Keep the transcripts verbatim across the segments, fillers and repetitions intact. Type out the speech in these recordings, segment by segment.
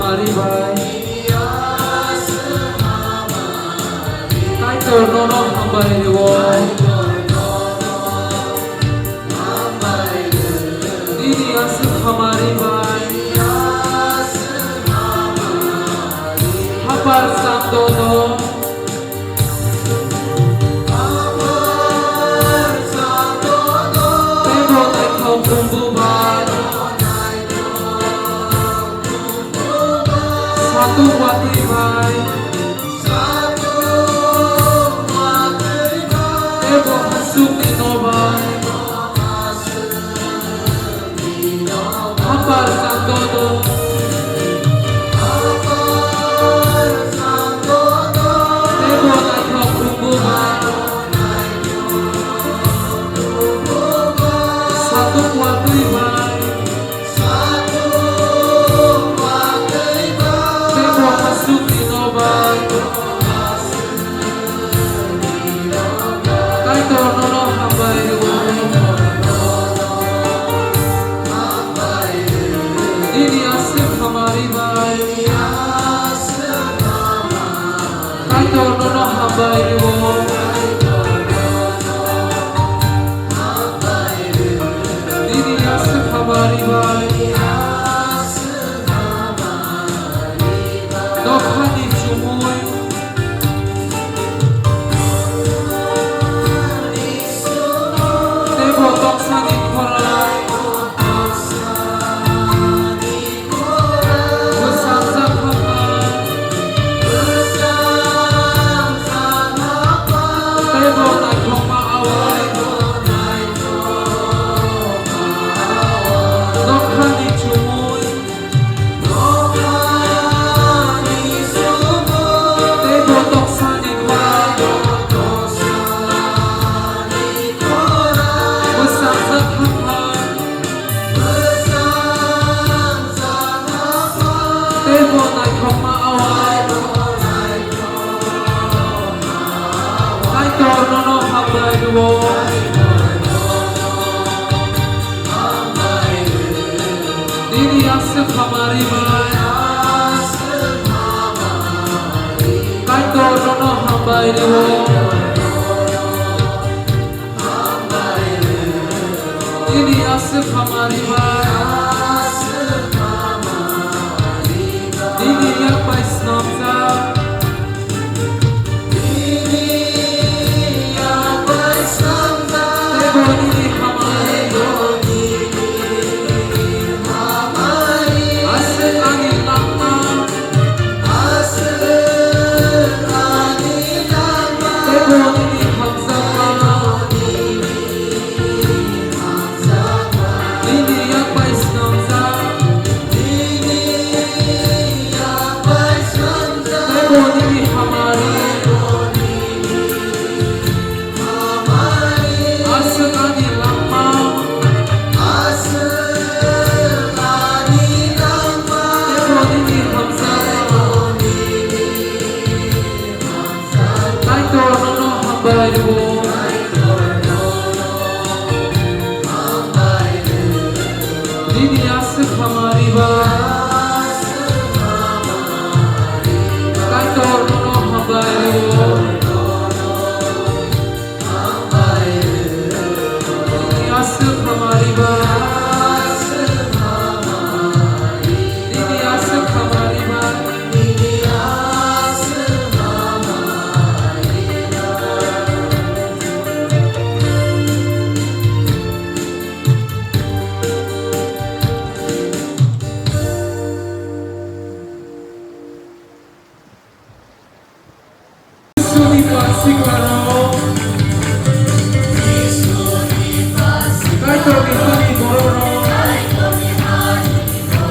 Hamari bai. Kaitor nono hambai rwo. Nini aswk hamari bai. Hapar chando no. Teibo naithok kumbu bai. Satung watwi bai. Teibo hasukni no bai. Hapar chando no. Teibo naithok kumbu bai. Satung watwi bai. Teibo hasukni no bai. Kaitor nono hambai rwo. Nini aswk hamari bai. Kaitor nono hambai rwo. Nini aswk hamari bai. Dophani chumui. Teibo toksani khorai. Bwsajak hambai. Teibo naithokma awai. Dophani chumui. Teibo toksani khorai. Bwsajak hambai. Teibo naithokma awai. Kaitor nono hambai rwo. Nini aswk hamari bai. Kaitor nono hambai rwo. Nini aswk hamari bai. Nini yak bai snamjak. Teibo nini hamari. Aswk ani langma. Teibo nini hamjakma. Nini yak bai snamjak. Teibo nini hamari. Aswk ani langma. Teibo nini hamjakma. Kaitor nono hambai rwo. Nini aswk hamari bai. Kaitor nono hambai rwo. Nini aswk hamari bai. Nini aswk hamari bai. Jisuni pasikrano, Kaitorni hani bororok,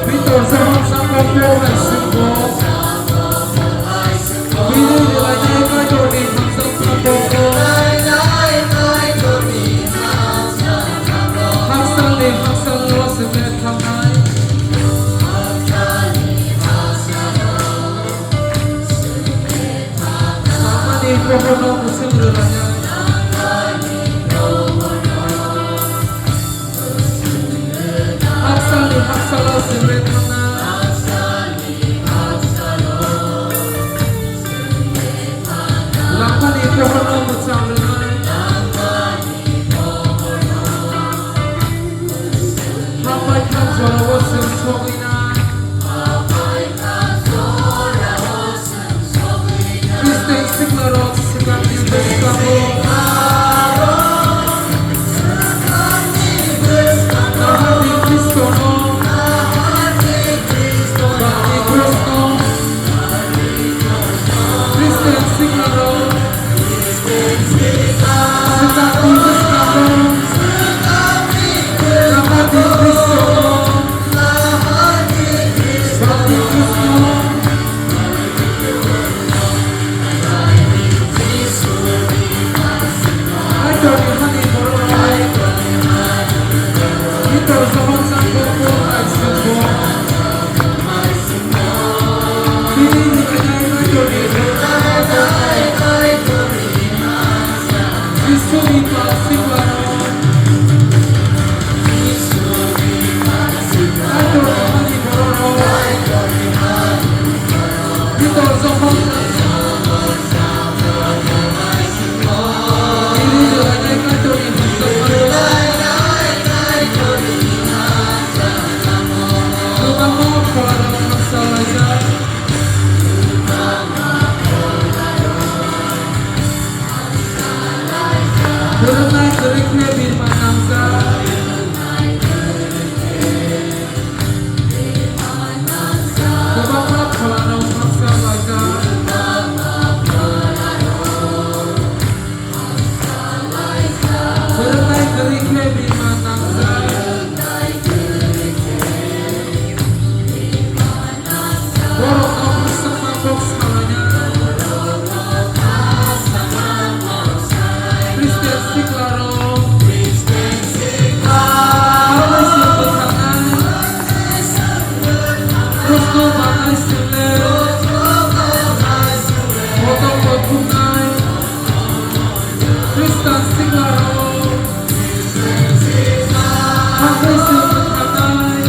Pitor Johon sakao poknai sukbo, bini relainai Kaitorni hamjakma pokno, haksalni haksalno swkang thangnai. Samani pohorno mwswk Kotor kothumnai Khristan siklarok, Khristo bwkhanai,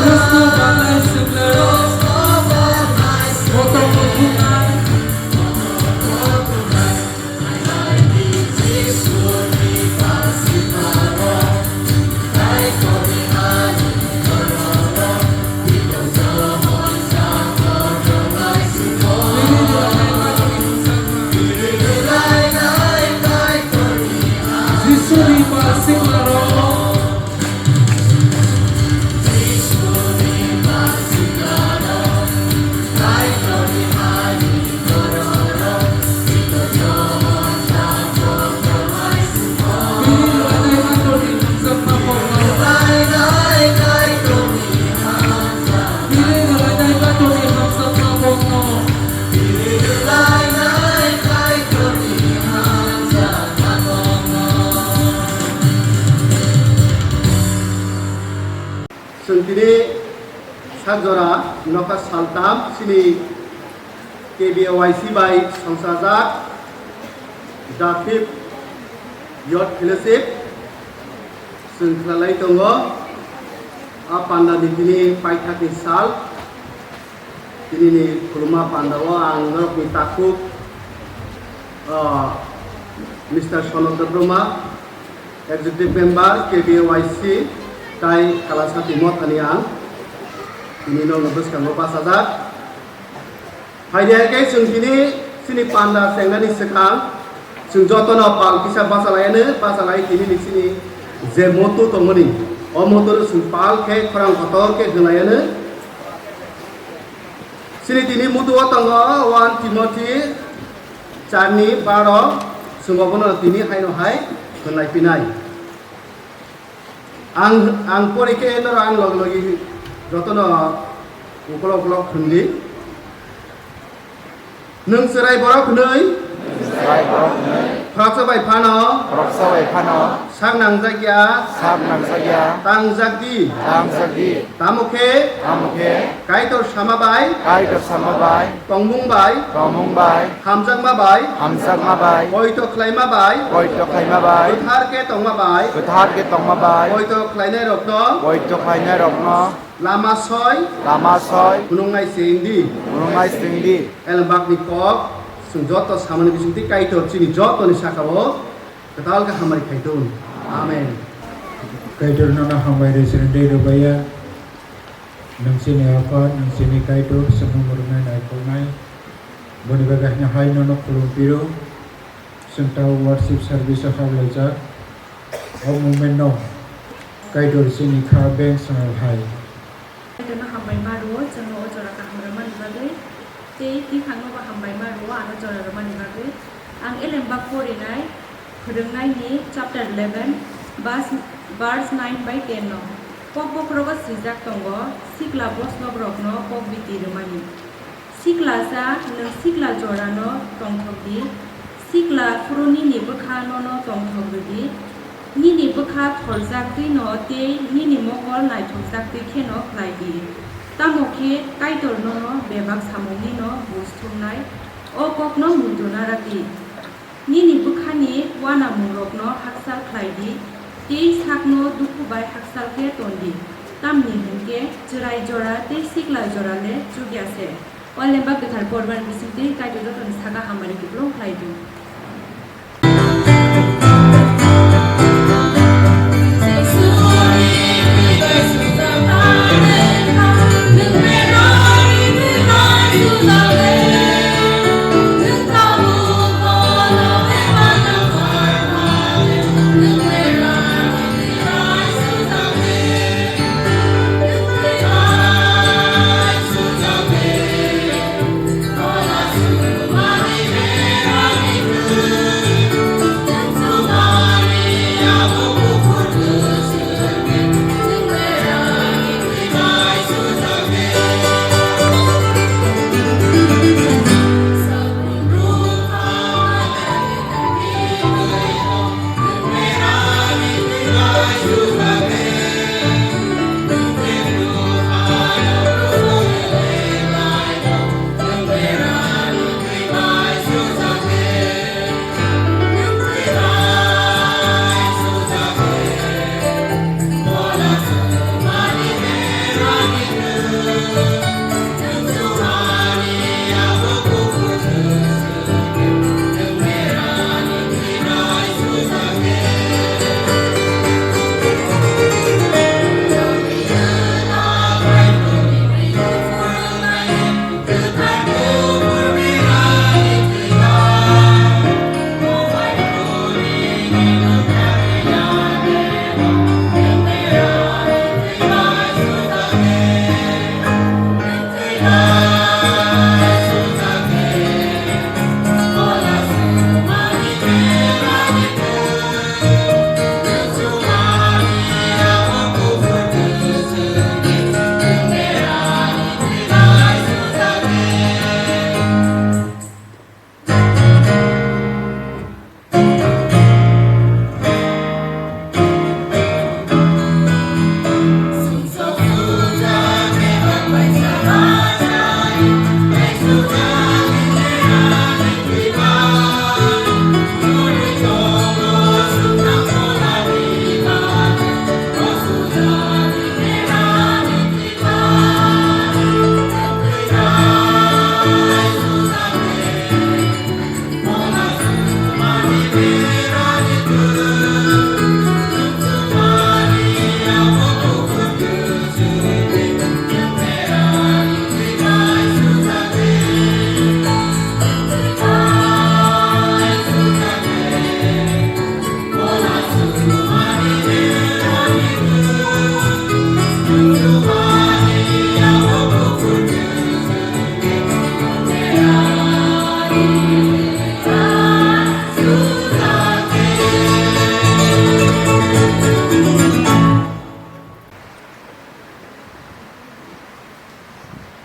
Khristo bwkhanai siklarok, kotor kothumnai. Jisuni pal siklarok. Chwng tini sak jora nokha saltam chini K B Y C bai songchajak The Fifth Youth Fellowship chwng khlai tongo. A panda ni tini paithak ni sal, tini ni khuluma panda o ang norok ni takhuk, ah, Mister Sonok Debbarma, Executive Member K B Y C tai Kalasati Mothani ang tini norok ni bwskango bachajak. Phaidi hai khe chwng tini chini panda chengnani swkang chwng jotono pal kisa bachalaiano, bachalai tini ni chini je motu tongmani, o motu no chwng pal khe khorang kotor khe hwnlaiano. Chini tini motu o tongo one Timothy charni baro, chwng obono tini haino hai hwnlai pinai. Ang, ang pori khe norok ang logi logi jotono ukolok ukolok hwndi. Nwng chwrai borok hwnwi. Chwrai borok hwnwi. Khoroksa bai phano. Khoroksa bai phano. Sak nangjak ya. Sak nangjak ya. Tangjak di. Tangjak di. Tamo khe. Tamo khe. Kaitor sama bai. Kaitor sama bai. Tongmung bai. Tongmung bai. Hamjakma bai. Hamjakma bai. Poito khlaima bai. Poito khlaima bai. Kwthar khe tongma bai. Kwthar khe tongma bai. Poito khlainai rokno. Poito khlainai rokno. Lama soi. Lama soi. Phunuknai sing di. Phunuknai sing di. Elembakni kok, chwng joto samani bisingtwi Kaitor chini jotoni saka-o kwtal khe hamari khai thung. Amen. Kaitor nono hambai rwi chwrwng tei rwbaiya. Nwng chini Apha, nwng chini Kaitor, chwngno mwrwknai naikholnai. Boni bagwi haino hai nono khulum phiro. Chwng ta worship service-o hablaijak. O moment-no Kaitor chini kha beng swngo hai. Kaitorno hambai ma rwo, chwngno o jora kaham rwmani bagwi, tei twiphangno bo hambai ma rwo, ano jora rwmani bagwi. Ang Elembak porinai Phwrwngnaini chapter eleven, verse, verse nine bai ten no. Kok bokhorogo swijak tongo, sikla boslokrokno kok biti rwmani. Siklasa, nwng sikla jorano tongthok di, sikla phuru nini bwkha nono tongthok rw di, nini bwkha tholjak twi no tei nini mokol naithokjak twi kheno khlai di. Tamo khe Kaitor nono bebak samungni no buj thumnai, o kokno muitu nara di. Nini bwkhani uanamungrokno haksal khlai di, tei sakno dukhu bai haksal khe ton di, tamni hwn khe chwrai jora tei sikla jora le chuk ya se. O Elembak Kwthar pormani bisingtwi Kaitor jotono saka hamari kupulung khlai di.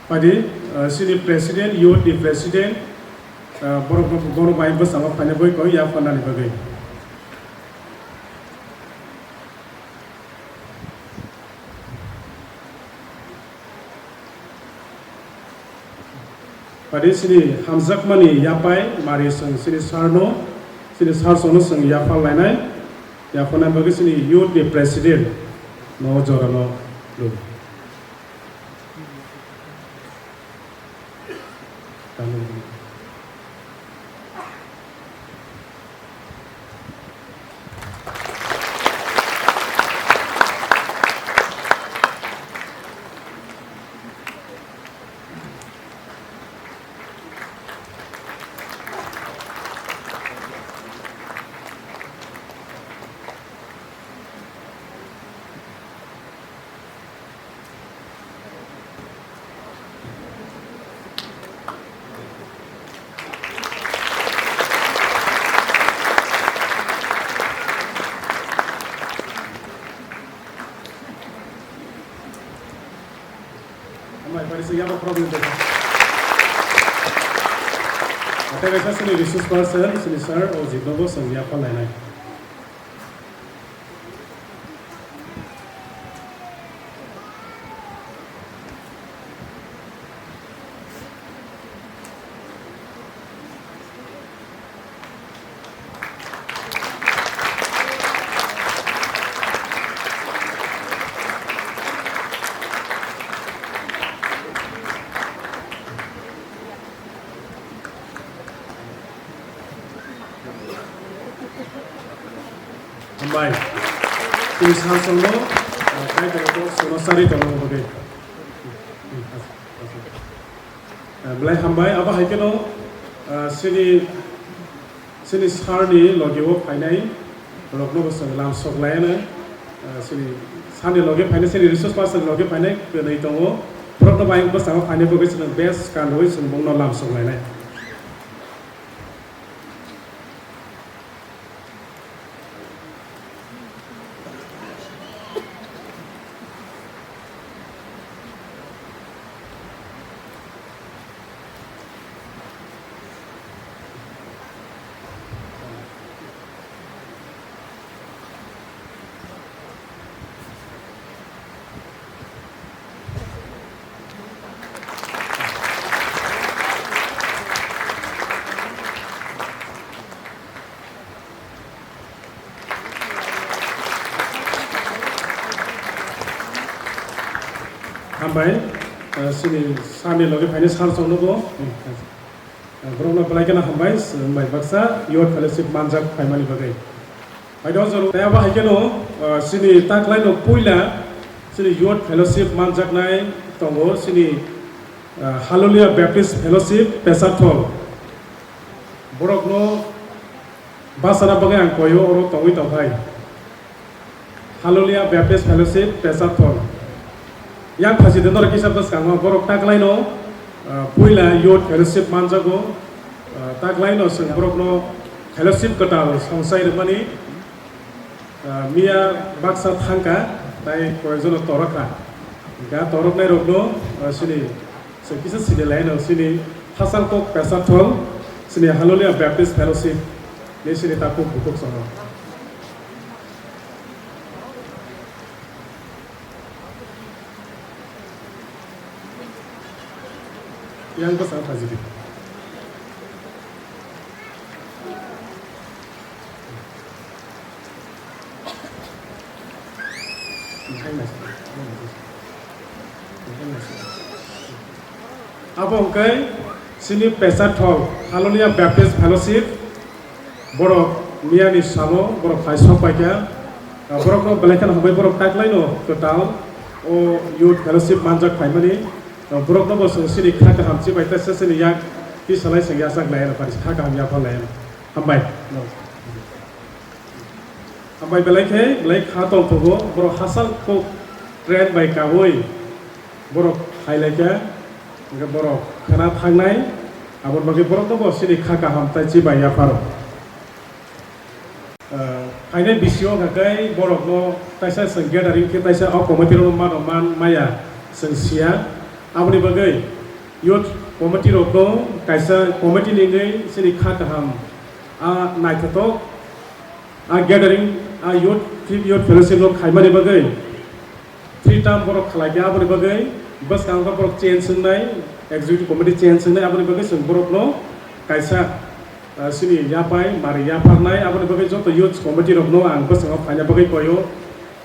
Padi, uh, sini president, youth ni president, uh, borok, borok bai bwskango phaina bagwi kok yapharnani bagwi. Padi sini hamjakmani yapai mari song sini sarno, sini sar songno song yaphar lainai, yapharnani bagwi sini youth ni president no jorano. Amai pari se yaba problem tong. Ate kaisa sini resource person, sini sir, o jibno bo song yapharlainai. Hambai. Tini sal songno, ah, kai kai kok sono sari tongna bagwi. Ah, belai hambai. Abo hai kheno, ah, sini, sini sir ni logi o phainai rokno bo chwng lam sok laiya no. Ah, sini sir ni logi phainai, sini resource person logi phainai kwnwi tongo. Borokno bai bwskango phainai bagwi chwng best kanwi chwng bongno lam sok lainai. Hambai, eh, sini sir ni logi phainai sir chwng nugo. Eh, borokno belai kheno hambai, hambai baksa youth fellowship manjak phaimani bagwi. Haino joro tei abo hai kheno, ah, sini taklaino puila sini youth fellowship manjaknai tongo sini, ah, Hallelujah Baptist Fellowship Pesarthol. Borokno bachana bagwi ang koio oro tongwi tongkhai. Hallelujah Baptist Fellowship Pesarthol. Yang phaiside norok kisa bwskango borok taklaino, ah, puila youth fellowship manjago. Ah, taklaino chwng borokno fellowship kwtal songsai rwmani, ah, miya baksa thangkha, tai koyekjono torokha. Hwnkhe toroknairokno, ah, sini chwng kisa sini laino sini Hasangkok Pesarthol, sini Hallelujah Baptist Fellowship ni sini takhuk bukhuk chongo. Yang bwskango phaijagwi. Abo hwnkhe sini Pesarthol Hallelujah Baptist Fellowship. Borok miyani salo borok phai sok paikha. Ah, borokno belai kheno hambai, borok taklaino kwtal o youth fellowship manjak phaimani. Ah, borokno bo chwng sini kha kaham chibai ta sesini yak tisalai chwng yachak lai ano, kha kaham yapha lai ano. Hambai. Hambai belai khe belai kha tong phugo, borok Hasangkok train bai kabui borok phai lai kha, hwnkhe borok khwna thangnai, aboni bagwi borokno bo sini kha kaham tai chibai yapharo. Ah, phainai bisio hwnkha khe borokno taisa chwng gathering khe taisa o committee rokno mano man maya chwng sia. Aboni bagwi Youth committee rokno kaisa committee ni wngwi chini kha kaham a naithothok a gathering a youth, youth fellowship no khaimani bagwi three term borok khalai khe aboni bagwi bwskango borok change wngnai, executive committee change wngnai, aboni bagwi chwng borokno kaisa, ah, chini yapai mari yapharnai, aboni bagwi joto youth committee rokno ang bwskango phaina bagwi koio.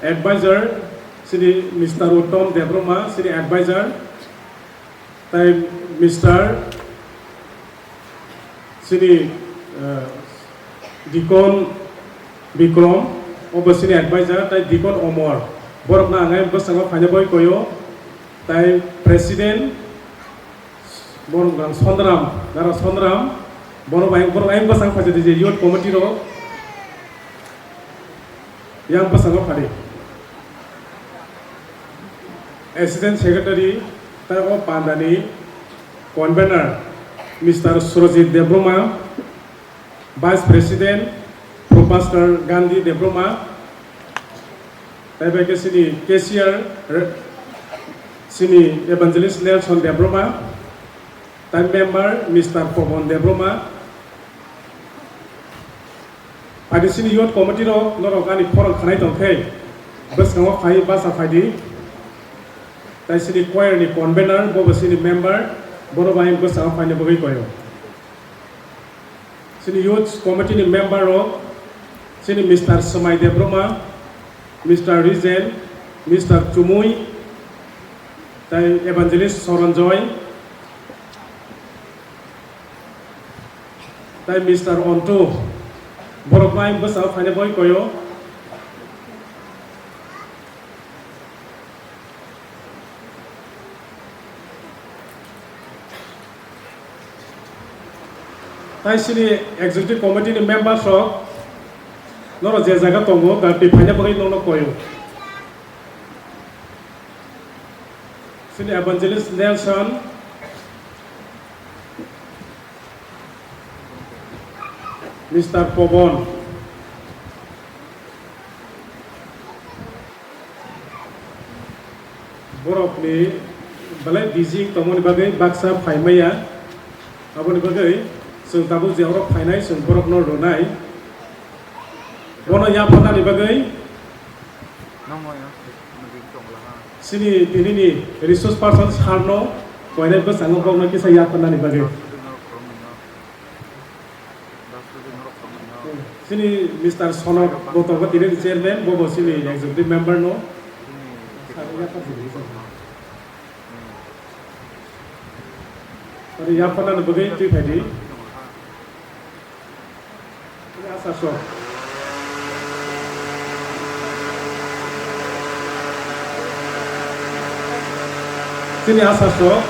Advisor chini Mister Uttom Debbarma, chini advisor, tai Mister chini, eh, Deacon Bikrom, obo chini advisor, tai Deacon Omor. Borokno ang ayang bwskango phaina bagwi koio. Tai President, borok rang Sondram, dara Sondram, borok ayang, borok ayang bwskango phaijak di je youth committee rok. Yang bwskango phadi. Assistant Secretary, tai o pandani convener, Mister Surajit Debbarma, Vice President, Professor Gandhi Debbarma, tai bai khe chini cashier, re-, chini Evangelist Nelson Debbarma, tai member, Mister Pobon Debbarma, Phaidi chini youth committee rok norok ani khorang khanai tong khe bwskango phai basa phaidi. Tai chini choir ni convener bobo chini member, bono bai bwskango phaina bagwi koyo. Chini youth committee ni member rok chini Mister Swmai Debbarma, Mister Rijen, Mister Chumui, tai Evangelist Soronjoy, tai Mister Onto, borok bai bwskango phaina bagwi koyo. Tai chini executive committee ni members rok norok je jaga tongo, gari phaina bagwi nokno koyo. Chini Evangelist Nelson, Mister Pobon, borokni belai busy tongmani bagwi baksa phaimaya. Aboni bagwi chwng tabuk je oro phainai, chwng borokno rwnai. Bono yapharnani bagwi chini tinini resource person sir no koinai bwskango bokno kisa yapharnani bagwi. Chini Mister Sonok bo tongo, tini chairman, bo bo chini executive member no. Ori yapharnani bagwi twi phaidi. Asa sok. Chini asa sok.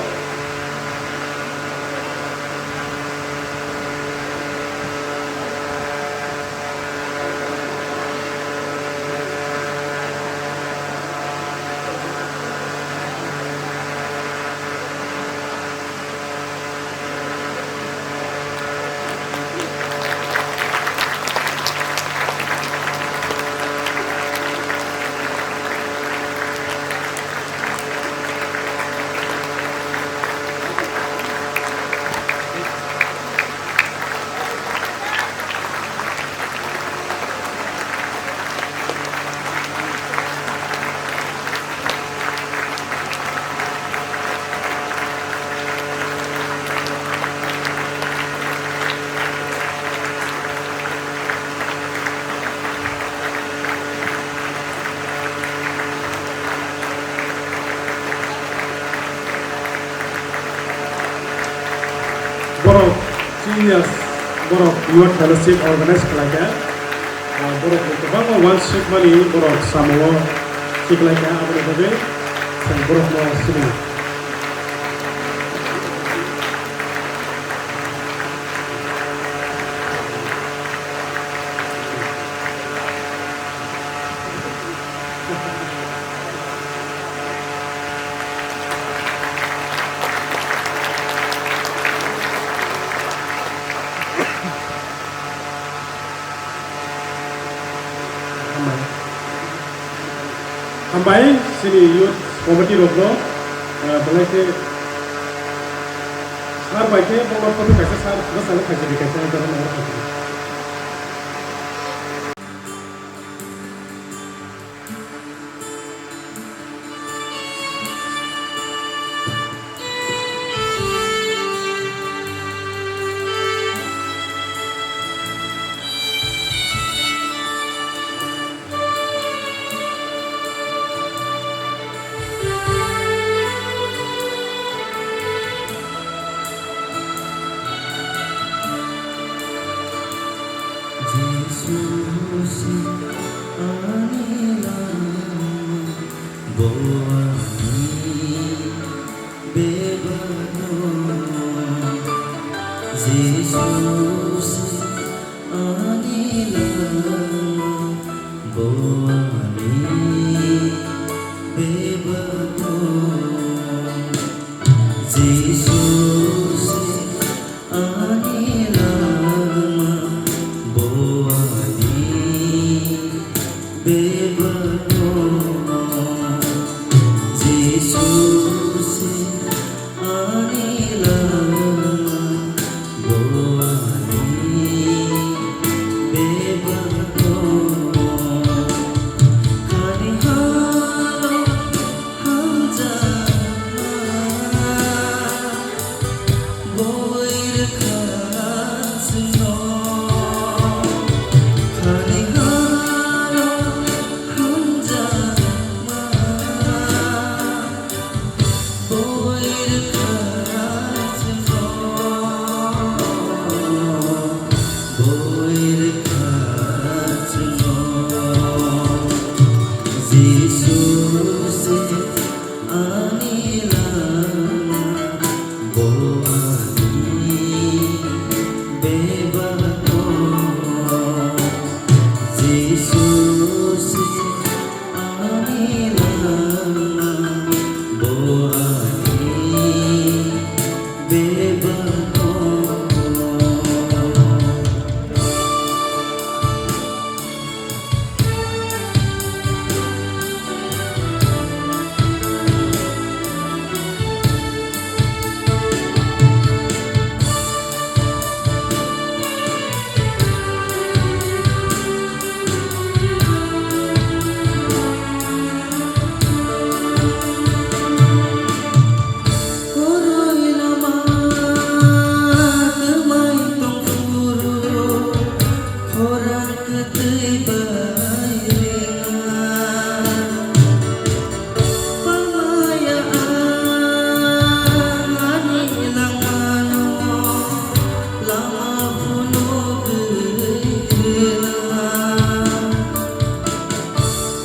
Borok chini ya, borok youth fellowship organize khlaikha. Ah, borok kwbangma uansukmani borok samungo siklaikha, aboni bagwi chwng borokno sini. Hambai. Hambai, chini youth committee rokno, ah, belai khe, Sir bai khe bono photo kaisa sir bwskango khaisidi kaisa jora nangma khaisidi. Jisu se ani lama, bo ani bebak no. Jisu se ani lama, bo ani bebak no. Jisu se ani lama, bo ani bebak no. Jisu se ani lama, bo ani bebak no. Ani halo hamjakma boi rwkha chwngno. Ani halo hamjakma boi rwkha chwngno, boi rwkha chwngno. Jisu se ani lama, bo ani bebak no. Jisu se ani lama, bo ani bebak no. Koroi lama kwmai tongphuru, khorang kwtwi bai ringa. Pamaya ang ani langmano, lama phunugwi rwna.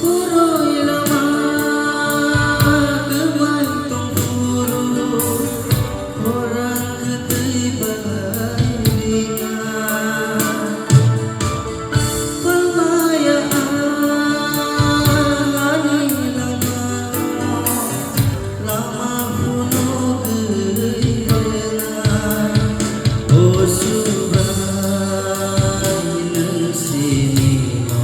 Koroi lama kwmai tongphuru, khorang kwtwi bai ringa. Pamaya ang ani langmano, lama phunugwi rwna. O Subrai, nwng simi no,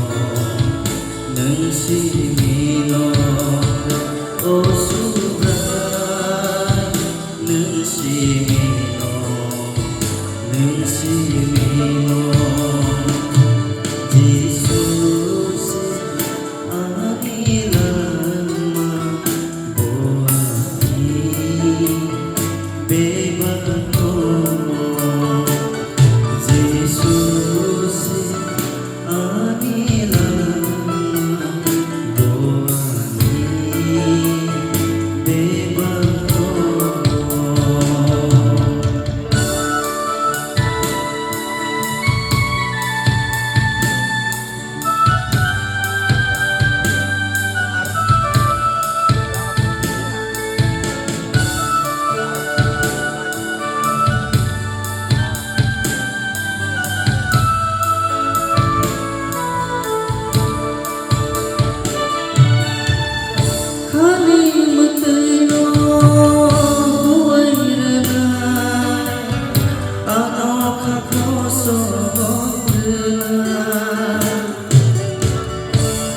nwng simi no, o Subrai, nwng simi no, nwng simi no. Jisu se ani langma, bo ani bebak no. Jisu se ani langma, bo ani bebak no. Khani mwtwi no huwai rwna, ano kha kosok rwna.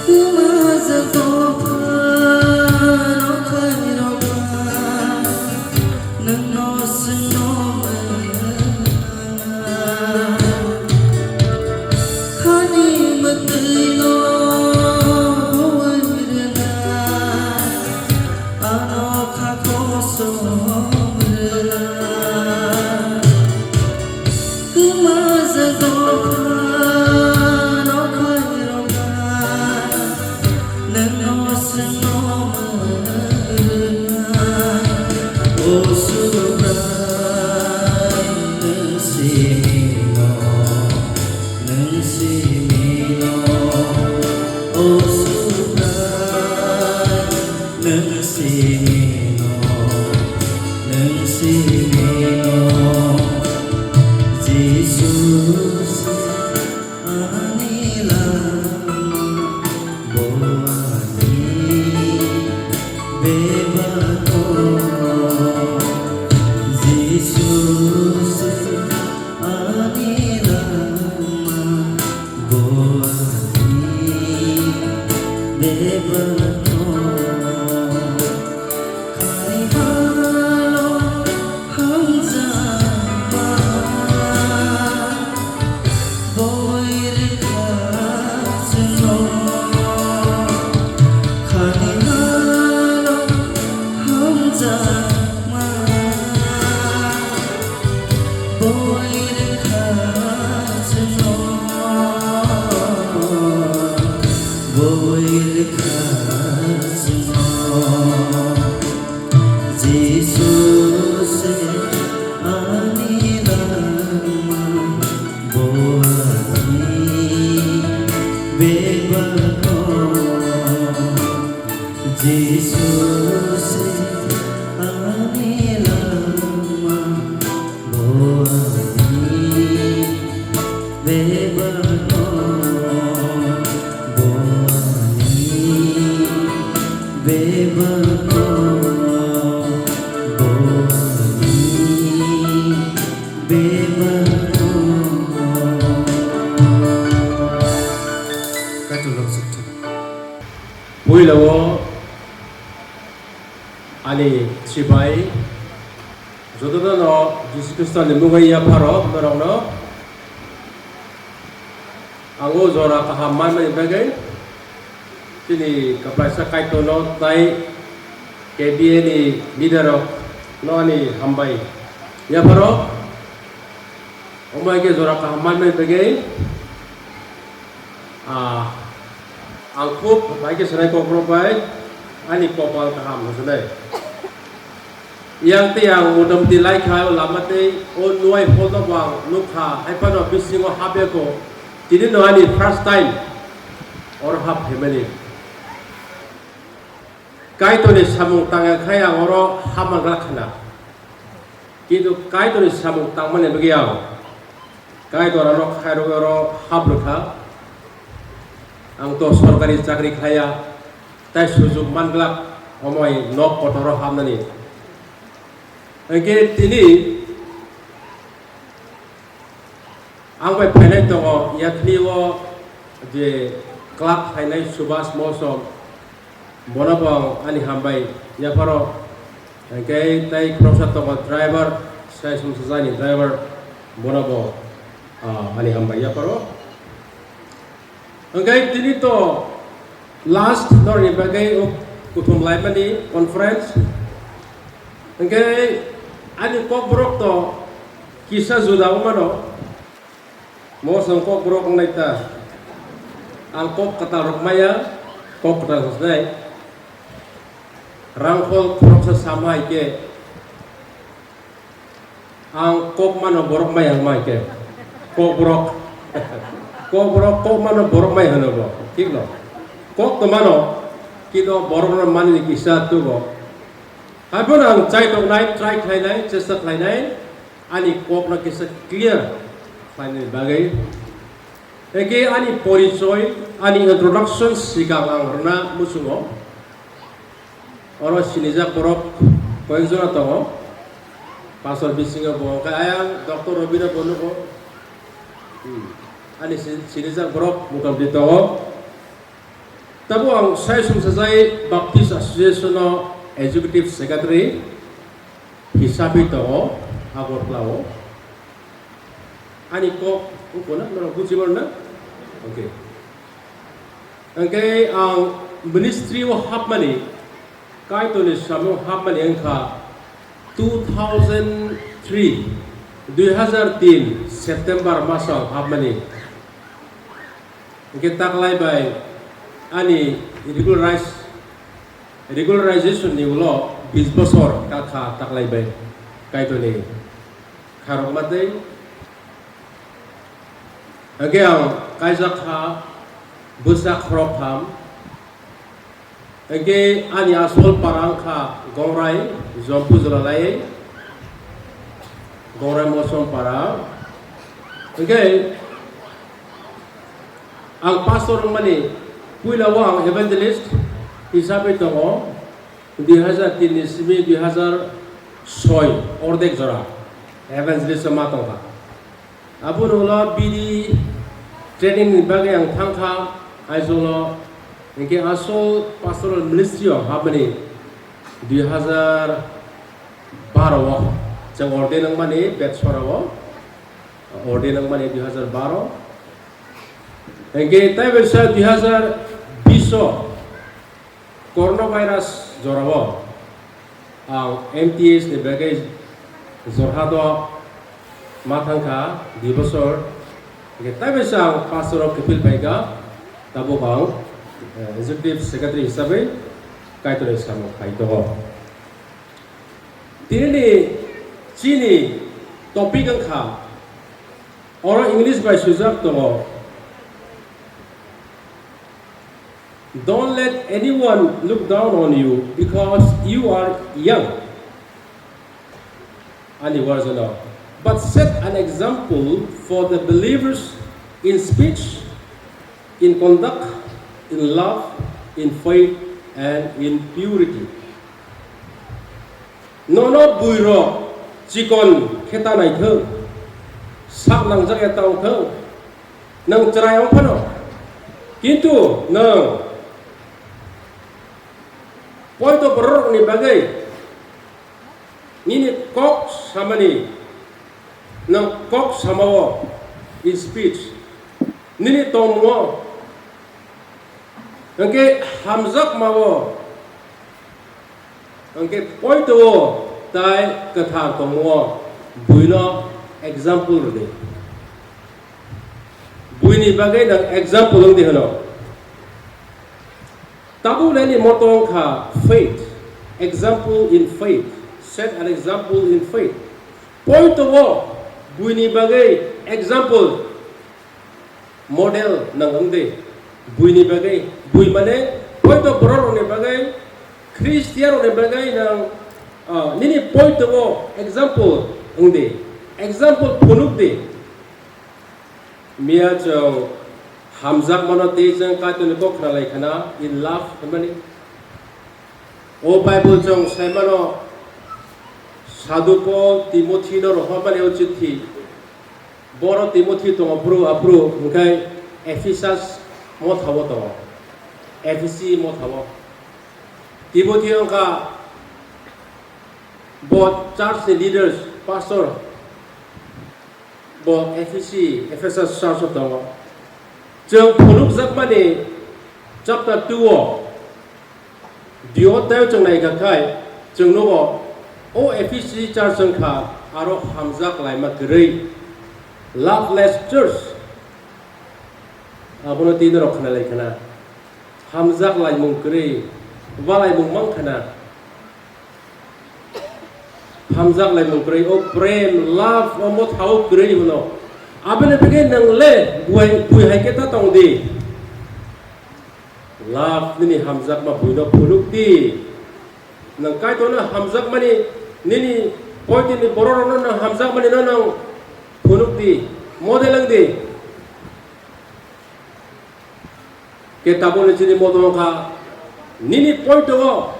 Kwmajak dopha no khairokma, nwngno swngno O Subrai, nwng simino, nwng simino, o Subrai, nwng simino, nwng simino, Jisu se ani lama. Bo ani bebak no, Jisu se ani lama. Bo ani bebak no. Khairokno hamjakma boi rwkha chwngno. Khairokno hamjakma boi rwkha chwngno. Boi rwkha chwngno. Jisu se ani lama, bo ani bebak no. Jisu se ani lama, bo ani bebak no, bo ani bebak no, bo ani bebak no. Puila o ani chibai jotono no Jisu Khristo ni mungwi yapharo norokno ang o jora kaham manmani bagwi chini kwplaisa Kaitorno tei K B A ni leader rok no ani hambai yapharo. Omo hai khe jora kaham manmani bagwi, ah, ang khub hai khe sanai kokborok bai ani kopal kaham hwnwi sanai. Yang tei ang motamoti lai kha o lama tei o nuai hall no bo ang nuk kha, hai phano bisingo hap ya kho. Tini no ani first time oro hap phaimani. Kaitorni samung tangya khai ang oro hap manglak khna. Kintu Kaitorni samung tangmani bagwi ang Kaitor ano khairogwi oro hap rwkha. Ang to sorkari chakri khlaiya, tai sujuk manglak omoi nok kotoro hapnani. Hwnkhe tini ang bai phainai tongo, yathni o je club phainai Subhas Molsom, bono bo ang ani hambai yapharo. Hwnkhe tei khoroksa tongo driver, sai sumsajani driver, bono bo, ah, ani hambai yapharo. Hwnkhe tini to last norni bagwi o kuthum laimani conference. Hwnkhe ani kokborok to kisa juda wngmano. Mosong kokborok wngnai ta. Ang kok kwtal rok maya, kok kwtal rok nai. Rangkhol khoroksa sama hai khe. Ang kok mano borok maya wngma hai khe. Kokborok. Kokborok kok mano borok maya hwno bo. Thik no. Kok to mano, kintu borok no mani ni kisa tugo. Haibano ang chai tongnai, try khlainai, chesta khlainai. Ani kokno kisa clear khlainani bagwi. Eke ani porichoi, ani introduction sikang ang rwna muchungo. Oro sinijak borok koyekjona tongo. Pastor bisingo bo khe ayang Doctor Robina bo nugo. Hmm. Ani si-, sinijak borok motamoti tongo. Tabo ang sai sumsajai Baptist Association o Executive Secretary hisabwi tongo Agartala o. Ani kok wngkha na, norok buji mano na? Okay. Hwnkhe ang ministry o hapmani, Kaitorni samung hapmani wngkha two thousand three, dui hazar tin September maso hapmani. Hwnkhe taklai bai ani regularize, regularization ni ulo bis bosor kakha taklai bai Kaitorni kharokma tei. Hwnkhe ang kaijak kha bwsa khoroktham. Hwnkhe ani asol para wngkha Gongrai, Jompu Jora lai, Gongrai Mosom para. Hwnkhe ang pastor wngmani puila o ang evangelist hisabe tongo. Dui hajar tin ni simi dui hajar soi ordek jora evangelist ma tongkha. Aboni ulo bini training ni bagwi ang thangkha Aizawl o, hwnkhe asol pastoral ministry o habmani dui hajar baro o, chwng ordain wngmani Betsora o ordain wngmani dui hajar baro. Hwnkhe taibo sa dui hajar bis o coronavirus jorao ang M T S ni bagwi Jorhat o ma thangkha dui bosor. Hwnkhe taibo sa ang pastor o kiphil phaikha, tabuk ang, eh, executive secretary hisabwi Kaitorni samung khai tongo. Tinini chini topic wngkha, oro English bai swijak tongo, "Don't let anyone look down on you because you are young." Ani version o, "But set an example for the believers in speech, in conduct, in love, in faith, and in purity." Nono buirok chikon khe ta naithok, sak nangjak ya ta wngthok, nwng chwrai wng phano, kintu nwng poito bororokni bagwi nini kok samani, nwng kok samao, in speech, nini tongmungo, hwnkhe hamjakmao, hwnkhe poito-o tai kwthar tongmungo, buino example rwdi. Buini bagwi nwng example wngdi hwno. Tabuk nini moto wngkha faith, example in faith, set an example in faith. Poito-o buini bagwi example, model nwng wngdi. Buini bagwi, bui mane poito bororokni bagwi, Christian rokni bagwi nwng, ah, nini poito-o example wngdi, example phunukdi. Miya chwng hamjakmano tei chwng Kaitorni kok khna lai khna, in love hwnmani. O Bible chwng saimano, Sadhu Paul Timothy no rohormani o chithi. Boro Timothy tongo phuru aphuru hwnkhe Ephesus mothao tongo. Ephesi mothao. Timothy wngkha bo church ni leaders, pastor. Bo Ephesi, Ephesus church o tongo. Chwng phunukjakmani chapter two o, dio tei chwng naikha khai, chwng nugo, o Ephesi church wngkha aro hamjak laima kwrwi, loveless church. Abono tei norok khna lai khna. Hamjak laimung kwrwi, balaimung mang khna. Hamjak laimung kwrwi, o prem, love, o mothao kwrwi hwno. Aboni bagwi nwng le buai, bui hai khe ta tong di. Love nini hamjakma buino phunuk di. Nwng Kaitorno hamjakmani, nini poitini bororokno nwng hamjakmani no nwng phunuk di. Model wng di. Khe tabukni chini moto wngkha, nini poito-o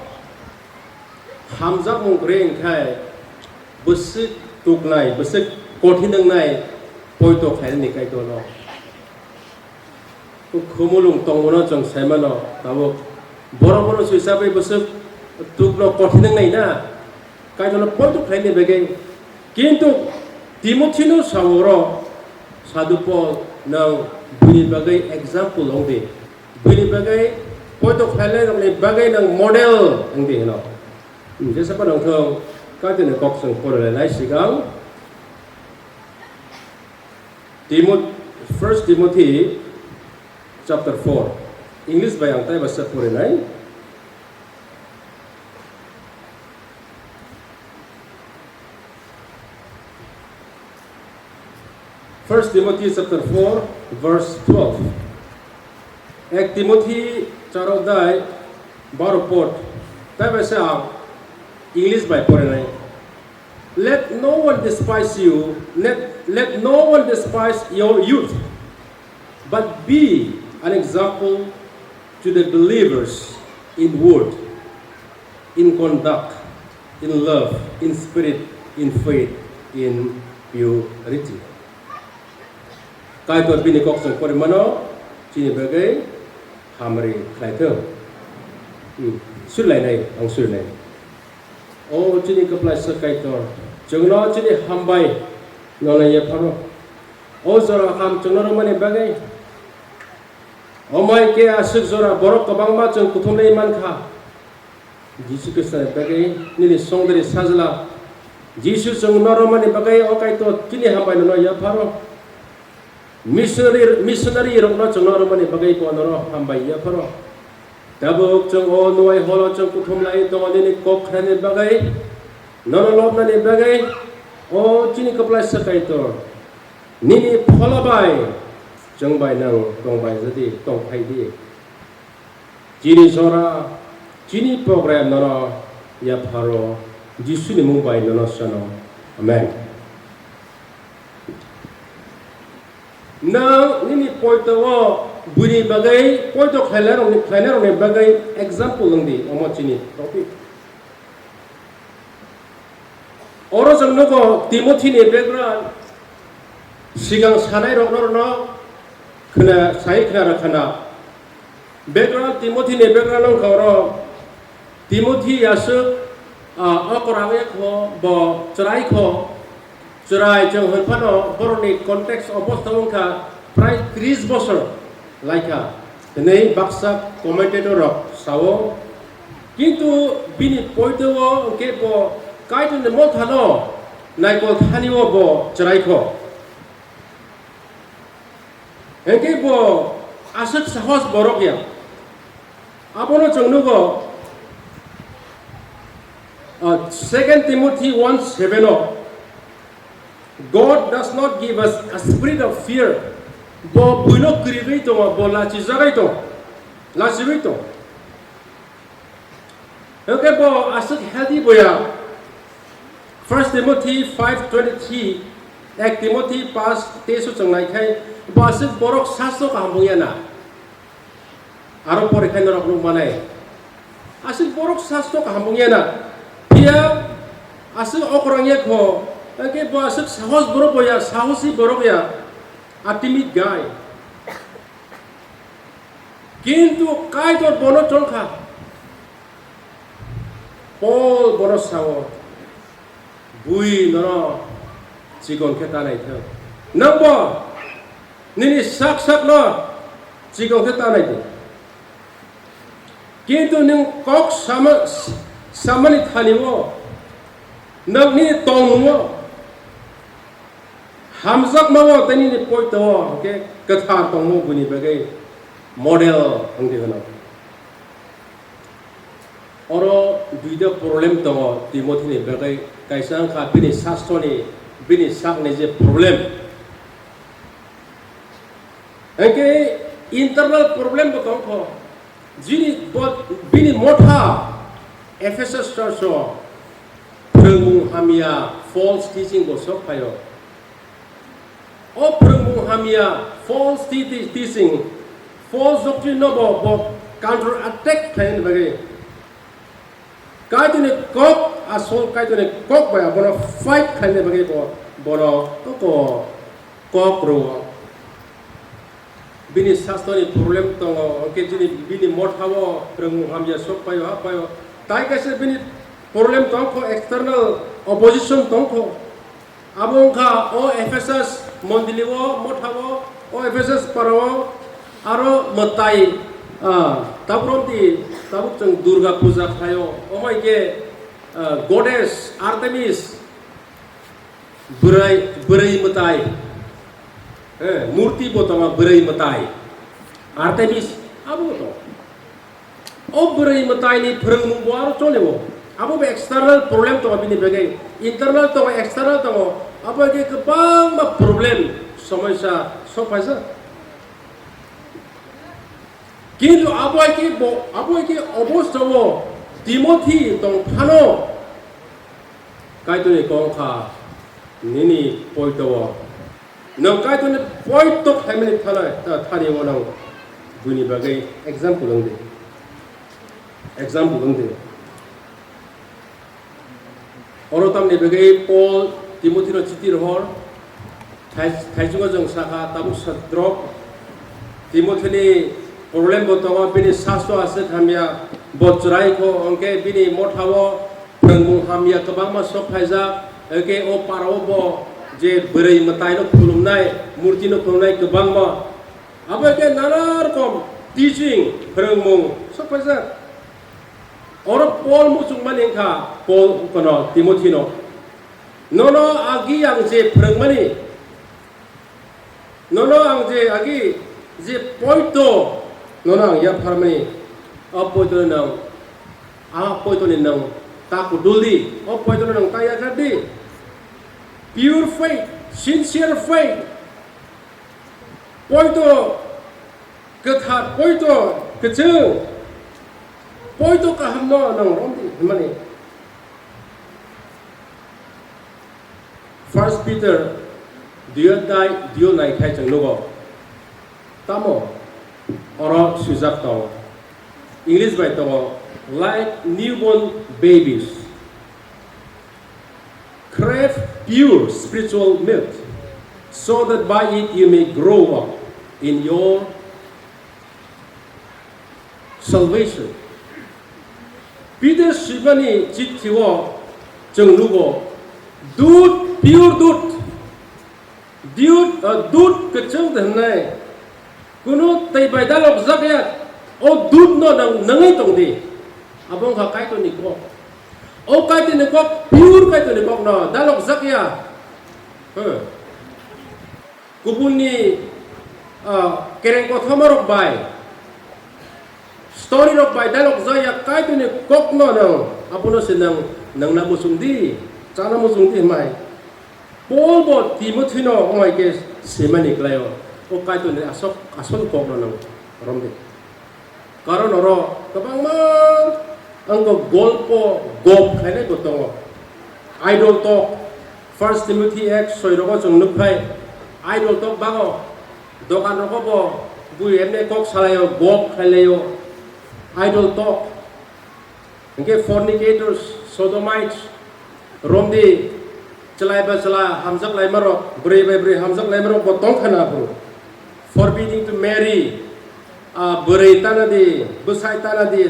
hamjakmung kwrwi wngkhai, bwswk tuknai, bwswk kothin wngnai poito khlainani Kaitorno. Khumulwng tongmano chwng saimano, tabuk borok bono swisabwi bwswk tukno kothin wngnai na. Kaitorno poito khlaini bagwi. Kintu Timothino sao oro, Sadhu Paul, nwng buini bagwi example wng di. Buini bagwi poito khlainairokni bagwi nwng model wng di hino. Jesa phano wngthong, Kaitorni kok chwng porolainai sigang. Timo-, First Timothy chapter four. English bai ang taiba se porinai. First Timothy chapter four, verse twelve. Ek Timothy charo dai baro pot. Taibai se ang English bai porinai. Let no one despise you, let, let no one despise your youth, but be an example to the believers in word, in conduct, in love, in spirit, in faith, in purity. Kaitor bini kok chwng pori mano, chini bagwi hamari khlai thung. Hmm, surilainai, ang surilainai. O chini kwplaisa Kaitor, chwngno chini hambai nono yapharo. O jora ham chwngno rwmani bagwi, omai khe aswk jora borok kwbangma chwng kuthumlai mankha. Jisu Khristoni bagwi nini songdari sajla. Jisu chwng norokmani bagwi o Kaitor chini hambai nono yapharo. Missionary, missionary rokno chwng norokmani bagwi bo nono hambai yapharo. Tabuk chwng o nuai horo chwng kuthum lai tongo nini kok khnani bagwi, nono lobnani bagwi o chini kwplaisa Kaitor. Nini phola bai chwng bai nang tong bai jadi tong phai di. Chini jora, chini program nono yapharo, Jisuni mung bai nono sano. Amen. Nang nini poito o buini bagwi, poito khlainairokni, khlainairokni bagwi example wng di, omo chini topic. Oro chwng nugo Timothy ni background, sigang sanai rok norokno khna, sai khna rw khna. Background, Timothy ni background wngkha oro Timothy aswk, ah, okra wngya kho, bo chwrai kho, chwrai chwng hwn phano borokni context obostha wngkha prai tris bosor laikha hwnwi baksa commentator rok sao. Kintu bini poito o hwnkhe bo Kaitorni mothano naikol thani o bo chwrai kho. Hwnkhe bo aswk sahos borok ya. Abono chwng nugo, ah, Second Timothy one seven o, "God does not give us a spirit of fear." Bo buino kwrwigwi tongo, bo lachijagwi tongo, lachiwi tongo. Hwnkhe bo aswk healthy boya. First Timothy five twenty-three, Ek Timothy pas teis o chwng naikhai, bo aswk borok sastro kaham wngya na. Aro pore khai norok nuk manai. Aswk borok sastro kaham wngya na. Phiya aswk okra wngya kho, hwnkhe bo aswk sahos borok boya, sahosi borok ya, a timid guy. Kintu Kaitor bono chongkha. Paul bono sao, "Bui nono chikon khe ta naithok. Nwngbo nini sak sakno chikon khe ta naidi." Kintu nwng kok sama, samani thani-o, nwng nini tongmung-o hamjakma-o tei nini poito-o hwnkhe kwthar tongmung buini bagwi model wngwi hwno. Oro duida problem tongo Timothini bagwi, kaisa wngkha bini sastoni, bini sakni je problem. Hwnkhe internal problem bo tongkho. Jini bo, bini motha Ephesus church o phrwngmung hamya, false teaching bo sok phaio. O phrwngmung hamya, false te-, te-, teaching, false doctrine no bo, bo counter attack khlaina bagwi. Kaitorni kok, asol Kaitorni kok bai abono fight khlaina bagwi bo, bono kok, kok rwo. Bini sastoni problem tongo, hwnkhe chini bini mothao phrwngmung hamya sok paio, ha paio. Tai kaisa bini problem tongkho, external opposition tongkho. Abo wngkha o Ephesus mondilio, mothao, o Ephesus parao, aro mwtai, ah, tabuk romdi, tabuk chwng Durga puja khlaio, omo hai khe, ah, goddess Artemis, bwrwi, bwrwi mwtai, eh, murti bo tongo bwrwi mwtai, Artemis, abo bo tongo. O bwrwi mwtaini phrwngmung bo aro cholio. Abo bo external problem tongo bini bagwi. Internal tongo, external tongo. Abo hai khe kwbangma problem, somosya sok phaijak. Kintu abo hai khe bo, abo hai khe obostha o Timothy tong phano, Kaitorni kok wngkha nini poito o. Nwng Kaitorni poito khlaimani thani, thani o nwng buini bagwi example wng di. Example wng di. Oro tamni bagwi Paul Timothy no chiti rohor. Thai-, thaichungo chwng sakha, tabuk sa-, drop. Timothy ni problem bo tongo, bini sasto aswk hamya, bo chwrai kho, hwnkhe bini motha o phwrwngmung hamya kwbangma sok phaijak, hwnkhe o para o bo je bwrwi mwtai no khulumnai, murti no khulumnai kwbangma. Abo hwnkhe nana rokom teaching, phwrwngmung sok phaijak. Oro Paul muchungmani wngkha, Paul kono Timothy no. Nono agi ang je phwrwngmani, nono ang je agi je poito, nono ang yapharmani, a poito no nang, a poito ni nang ta kudul di, o poito no nang ta yakar di. Pure faith, sincere faith. Poito kwthar, poito kwchwng, poito kahamno nang romdi hwnmani. First Peter dui adhyay dui o naikhai chwng nugo. Tamo oro swijak tongo. English bai tongo, "Like newborn babies, crave pure spiritual milk, so that by it you may grow up in your salvation." Peter swimani chithi o chwng nugo, dud, pure dud, dud, ah, dud kwchwng de hwnai, kunu tei bai dalok jak ya, o dud no nang nangwi tong di. Abo wngkha Kaitorni kok. O Kaitorni kok, pure Kaitorni kok no dalok jak ya. Hmm. Kubunni, ah, kereng kothoma rok bai, story rok bai dalok jak ya, Kaitorni kok no nang, abono se nang, nangna muchung di, chana muchung di hwnmai. Paul bo Timothy no wng hai khe swimani kwlai o, o Kaitorni asok, asol kok no nang rom di. Karon oro kwbangma ang kok golpo gop khainai bo tongo. Idol talk, First Timothy ek soi rogo chwng nukphai, idol talk bango, dokan rogo bo bui emne kok salaio, gop khlailaio, idol talk. Hingke fornicators, sodomites, romdi, chwlai ba chwla hamjak laimarok, bwrwi bai bwrwi hamjak laimarok bo tongkha na phuru. Forbidding to marry, ah, bwrwi tana di, bwsai tana di,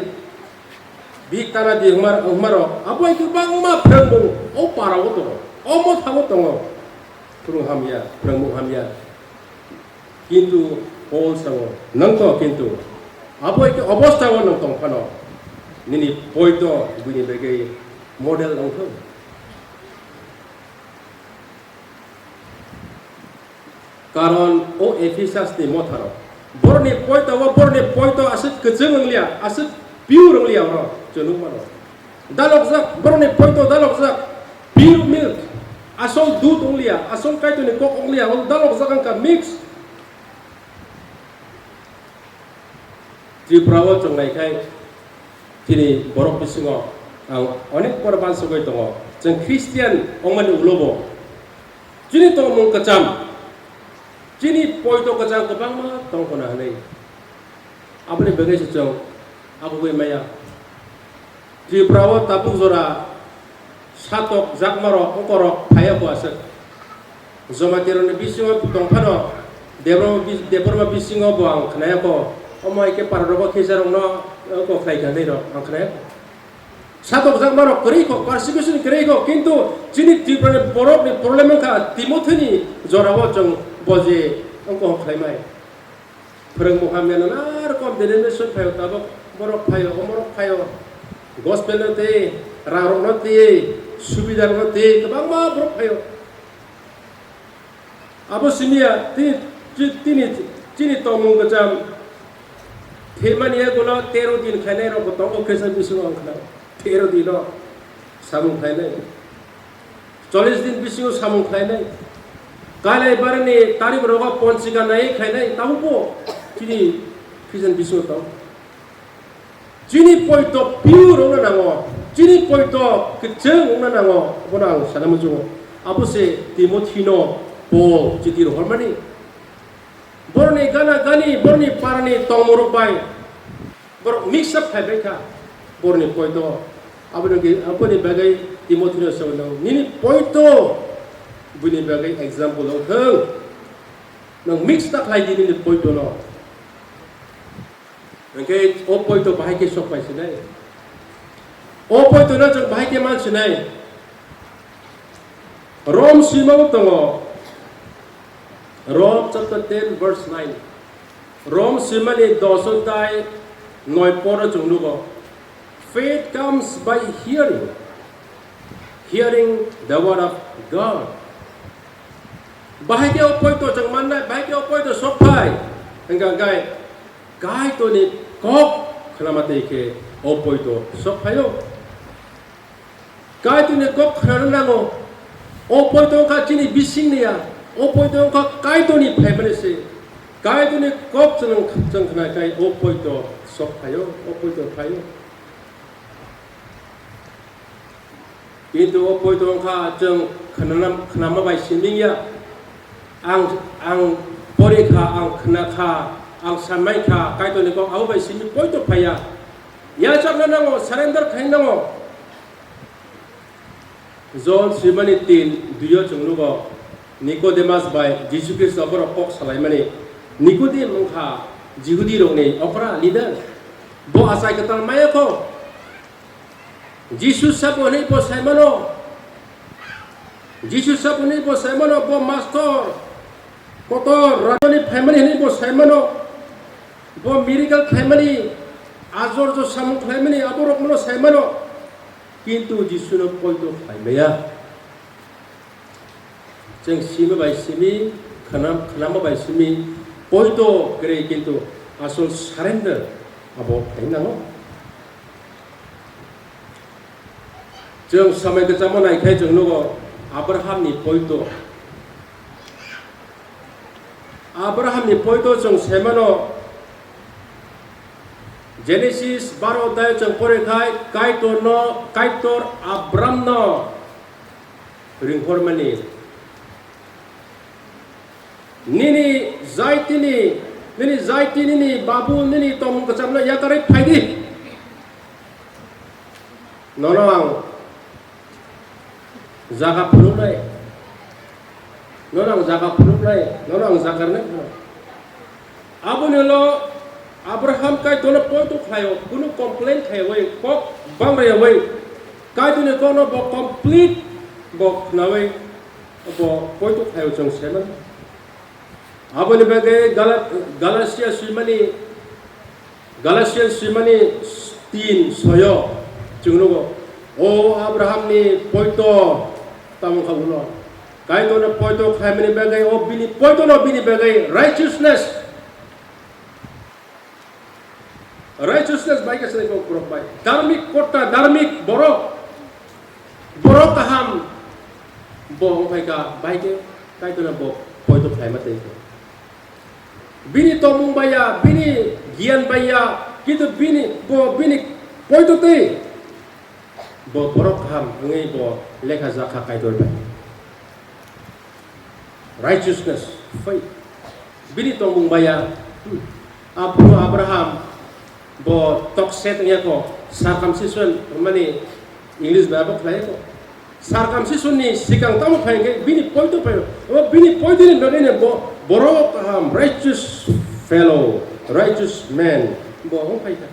bik tana di, hwnmar-, hwnmarok, abo hai khe bangma phrwngmung o para o tongo, o motha o tongo. Phwrwng hamya, phwrwngmung hamya. Kintu Paul sango, "Nangkho kintu abo hai khe obostha o nwng tong phano, nini poito bini bagwi model wngthok." Karon o Ephesus ni motharok, borokni poito o, borokni poito aswk kwchwng wnglia, aswk pure wnglia oro chwng nukmano. Dalokjak, borokni poito dalokjak, pure milk, asol dud wnglia, asol Kaitorni kok wnglia, o dalokjak wngkha mix. Tripura o chwng naikhai, chini borok bisingo ang onek pora bansugwi tongo. Chwng Christian wngmani ulo bo chini tongmung kwcham, chini poito kwcham kwbangma tongkhona hwnwi. Aboni bagwi se chwng agugwi maya. Tripura o tabuk jora satok jakmarok, okorok phaiya bo aswk. Jamatirokni bisingo tongphano Debbarma bis-, Debbarma bisingo bo ang khnaya kho. Omo hai khe pararogo khejarokno oko khlai kha hinwi rok ang khnaya kho. Satok jakmarok kwrwi kho, persecution kwrwi kho, kintu chini Tripurani borokni problem wngkha Timothini jorao chwng bo je ongko khlaimai. Phwrwngmung hamya nana rokom denomination phaio, tabuk borok phaio, omorok phaio, gospel no tei, rang rok no tei, subida rok no tei, kwbangma borok phaio. Abo simiya, tini, ti-, tini, chini tongmung kwcham, themani yagulo tero din khainai rok bo tongo, Christian bisingo ang khna, tero din no samung khainai. Chollish din bisingo samung khlainai. Kailai barani tarik rogo ponchika nai khlainai, tabukbo chini Christian bisingo tong. Chini poito pure wngna nango, chini poito kwchwng wngna nango, abono ang sana muchungo. Abo se Timothino Paul chiti rohormani. Borokni gana gani, borokni parani tongmorok bai borok mix up khai bai kha. Borokni poito aboni, aboni bagwi Timothino sawi nango, nini poito bini bagwi example wng thung. Nwng mix ta khlai di nini poito no. Hwnkhe o poito bahai khe sok pai sinai. O poito no chwng bahai khe man sinai. Rom swimao tongo. Rom chapter ten verse nine. Rom swimani dos odhyay noi poro chwng nugo. Faith comes by hearing, hearing the word of God. Bahai khe o poito chwng mannai, bahai khe o poito sok phai. Hwnkha hwnkhe Kaitorni kok khnama twi khe o poito sok phaio. Kaitorni kok khnana nango. O poito wngkha chini bisingni ya. O poito wngkha Kaitorni phaimani se. Kaitorni kok chwng, chwng khna khai o poito sok phaio, o poito phaio. Kintu o poito wngkha chwng khnana, khnama bai simi ya. Ang, ang pori kha, ang khna kha, ang sanmai kha, Kaitorni kok abo bai simi poito phaiya. Yachakna nango, surrender khai nango. John swimani tin dui o chwng nugo, Nicodemus bai Jisu Khristo borok kok salaimani. Nicodemus wngkha Jihudi rokni okra leader. Bo achai kwtal maya kho. Jisu sabo hwnwi bo saimano. Jisu sabo hwnwi bo saimano, bo mastor kotor rajoni phaimani hwnwi bo saimano. Bo miracle khlaimani, ajor jo samung khlaimani, aborok mono saimano. Kintu Jisuno poito khlaimaya. Chwng simi bai simi, khwnam-, khwnama bai simi, poito kwrwi kintu asol surrender abo khlai nango. Chwng samai kwchangma naikhai chwng nugo Abrahamni poito. Abrahamni poito chwng saimano, Genesis baro odhyay chwng pore khai Kaitorno, Kaitor Abramno ringkhormani. Nini jaitini, nini jaiti nini babu nini tongmung kwchamno yakarwi phaidi. Nono ang jaga phunuknai. Nono ang jaga phunuknai. Nono ang jaga rwnai. Aboni ulo Abraham Kaitorno poito khlaio, kunu complain khaiwi, kok bangriyawi, Kaitorni kokno bo complete bo khnawi bo poito khlaio chwng saiman. Aboni bagwi Gala-, Galatia swimani, Galatian swimani tin soyo chwng nugo, o Abrahamni poito tamo kha ulo. Kaitorno poito khlaimani bagwi o bini poitono bini bagwi righteousness. Righteousness bai khe sinai kok borok bai. Dharmik kotta, dharmik borok. Borok kaham bo wngphai kha, bai khe Kaitorno bo poito khlaima tei khe. Bini tongmung bai ya, bini giyan bai ya, kintu bini, bo bini poito tei bo borok kaham wngwi bo lekha jak kha Kaitor bai. Righteousness, faith. Bini tongmung bai ya. Hmm. Aphuru Abraham bo tokset wngya ko, circumcision mani English bai abo khlai ko. Circumcision ni sikang tamo phai khe bini poito phai. O bini poito ni bagwi ni bo borok kaham, righteous fellow, righteous man bo wng phai kha.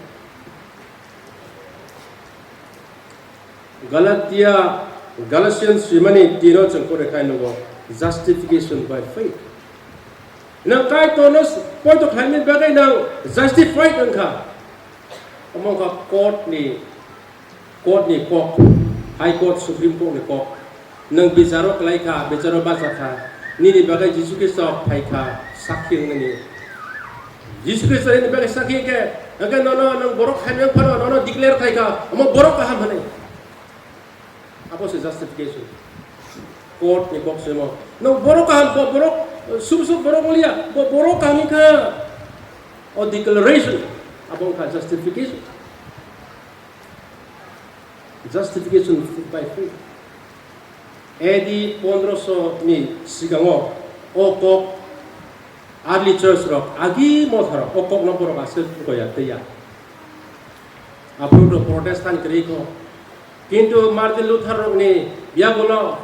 Galatia, Galatians swimani tino chwng kore khai nugo justification by faith. Nang Kaitorno poito khlaimani bagwi nang justified wngkha. Omo wngkha court ni, court ni kok, High Court, Supreme Court ni kok. Nwng bicharo kwlai kha, bicharo bacha kha, nini bagwi Jisu Khristo phai kha, sakhi wngnani. Jisu Khristo nini bagwi sakhi khe, hwnkhe nono nwng borok hamya phano nono declare khai kha, omo borok kaham hwnwi. Abo se justification. Court ni kok simo. No borok kaham, bo-, borok, sub sub borok wngya, bo-, borok kaham wngkha. O declaration, abo wngkha justification. Justification by faith. A D pondroso ni sigango o kok early church rok agi motharo o kok no borok aswk goya twiya. Aphuru Protestant kwrwi kho. Kintu Martin Luther rokni yagulo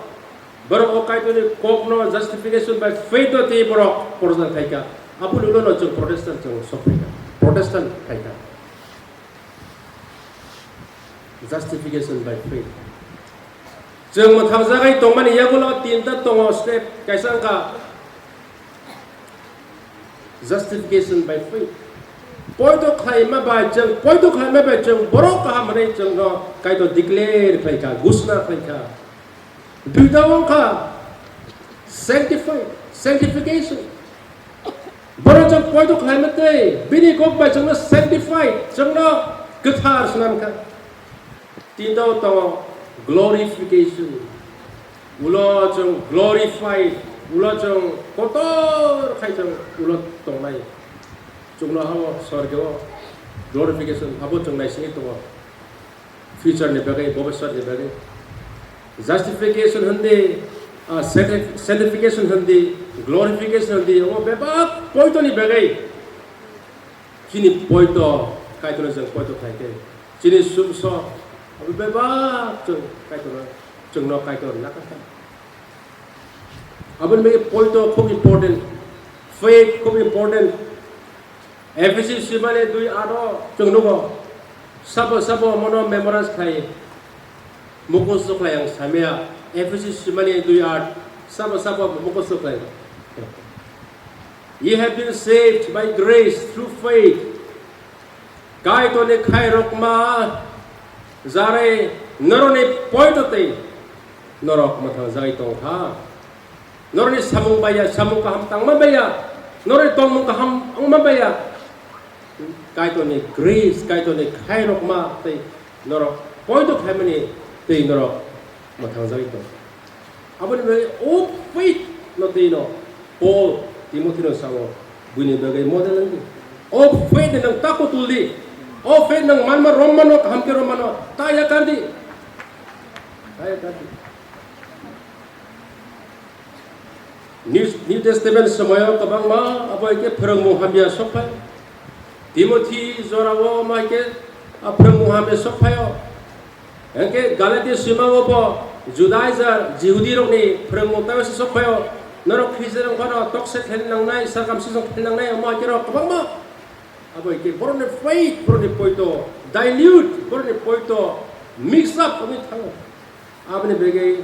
borok o Kaitorni kokno justification by faith no tei borok porjak khaikha. Aphuru ulo no chwng Protestant chwng sok khaikha. Protestant khaikha. Justification by faith. Chwng mwthangjagai tongmani yagulo tinta tongo step kaisa wngkha justification by faith. Poito khlaima bai chwng, poito khlaima bai chwng borok kaham hwnwi chwngno Kaitor declare khlaikha, gusna khlaikha. Duita wngkha sanctify, sanctification. Borok chwng poito khlaima tei bini kok bai chwngno sanctify, chwngno kwthar swnamkha. Tinta tongo glorification. Ulo chwng glorified, ulo chwng kotor khai chwng ulo tongnai. Chwngno habo sorgeo glorification, abo chwng naisingwi tongo. Future ni bagwi, bobiswat ni bagwi. Justification hindi, ah, sancti-, sanctification hindi, glorification hindi, omo bebak poito ni bagwi. Chini poito, Kaitorno chwng poito khlai khe. Chini sumso, abo bebak chwng Kaitorno, chwngno Kaitor nakha kha. Aboni bagwi poito khub important, faith khub important. Ephesi swimani dui aat o chwng nugo. Sabo sabo mono memorize khlai. Mukhusto khlai ang samya. Ephesi swimani dui aat. Sabo sabo mukhusto khlai. Ye have been saved by grace through faith. Kaitorni khairokma jare norokni poito tei norok mwthang jai tong kha. Norokni samung baiya, samung kaham tangma baiya, norokni tongmung kaham wngma baiya. Kaitorni grace, Kaitorni khairokma tei norok poito khlaimani tei norok mwthang jai tong kha. Aboni bagwi o faith no twi no Paul Timothy no sao, buini bagwi model wng di. O faith no nwng tako tul di. O faith nwng manma romma no kaham khe romma no ta yakar di. Ta yakar di. New, New Testament somoyo kwbangma abo hai khe phwrwngmung hamya sok phai. Timothy jorao ma hai khe a phwrwngmung hamya sok phaio. Hwnkhe Galatia swimao bo Judaizer, Jihudi rokni phwrwngmung taibo se sok phaio. Norok Khristian rok phano tokse khlaina nangnai, circumcision khlaina nangnai, omo hai khe rok kwbangma. Abo hai khe borokni faith, borokni poito dilute, borokni poito mix up wngwi thango. Aboni bagwi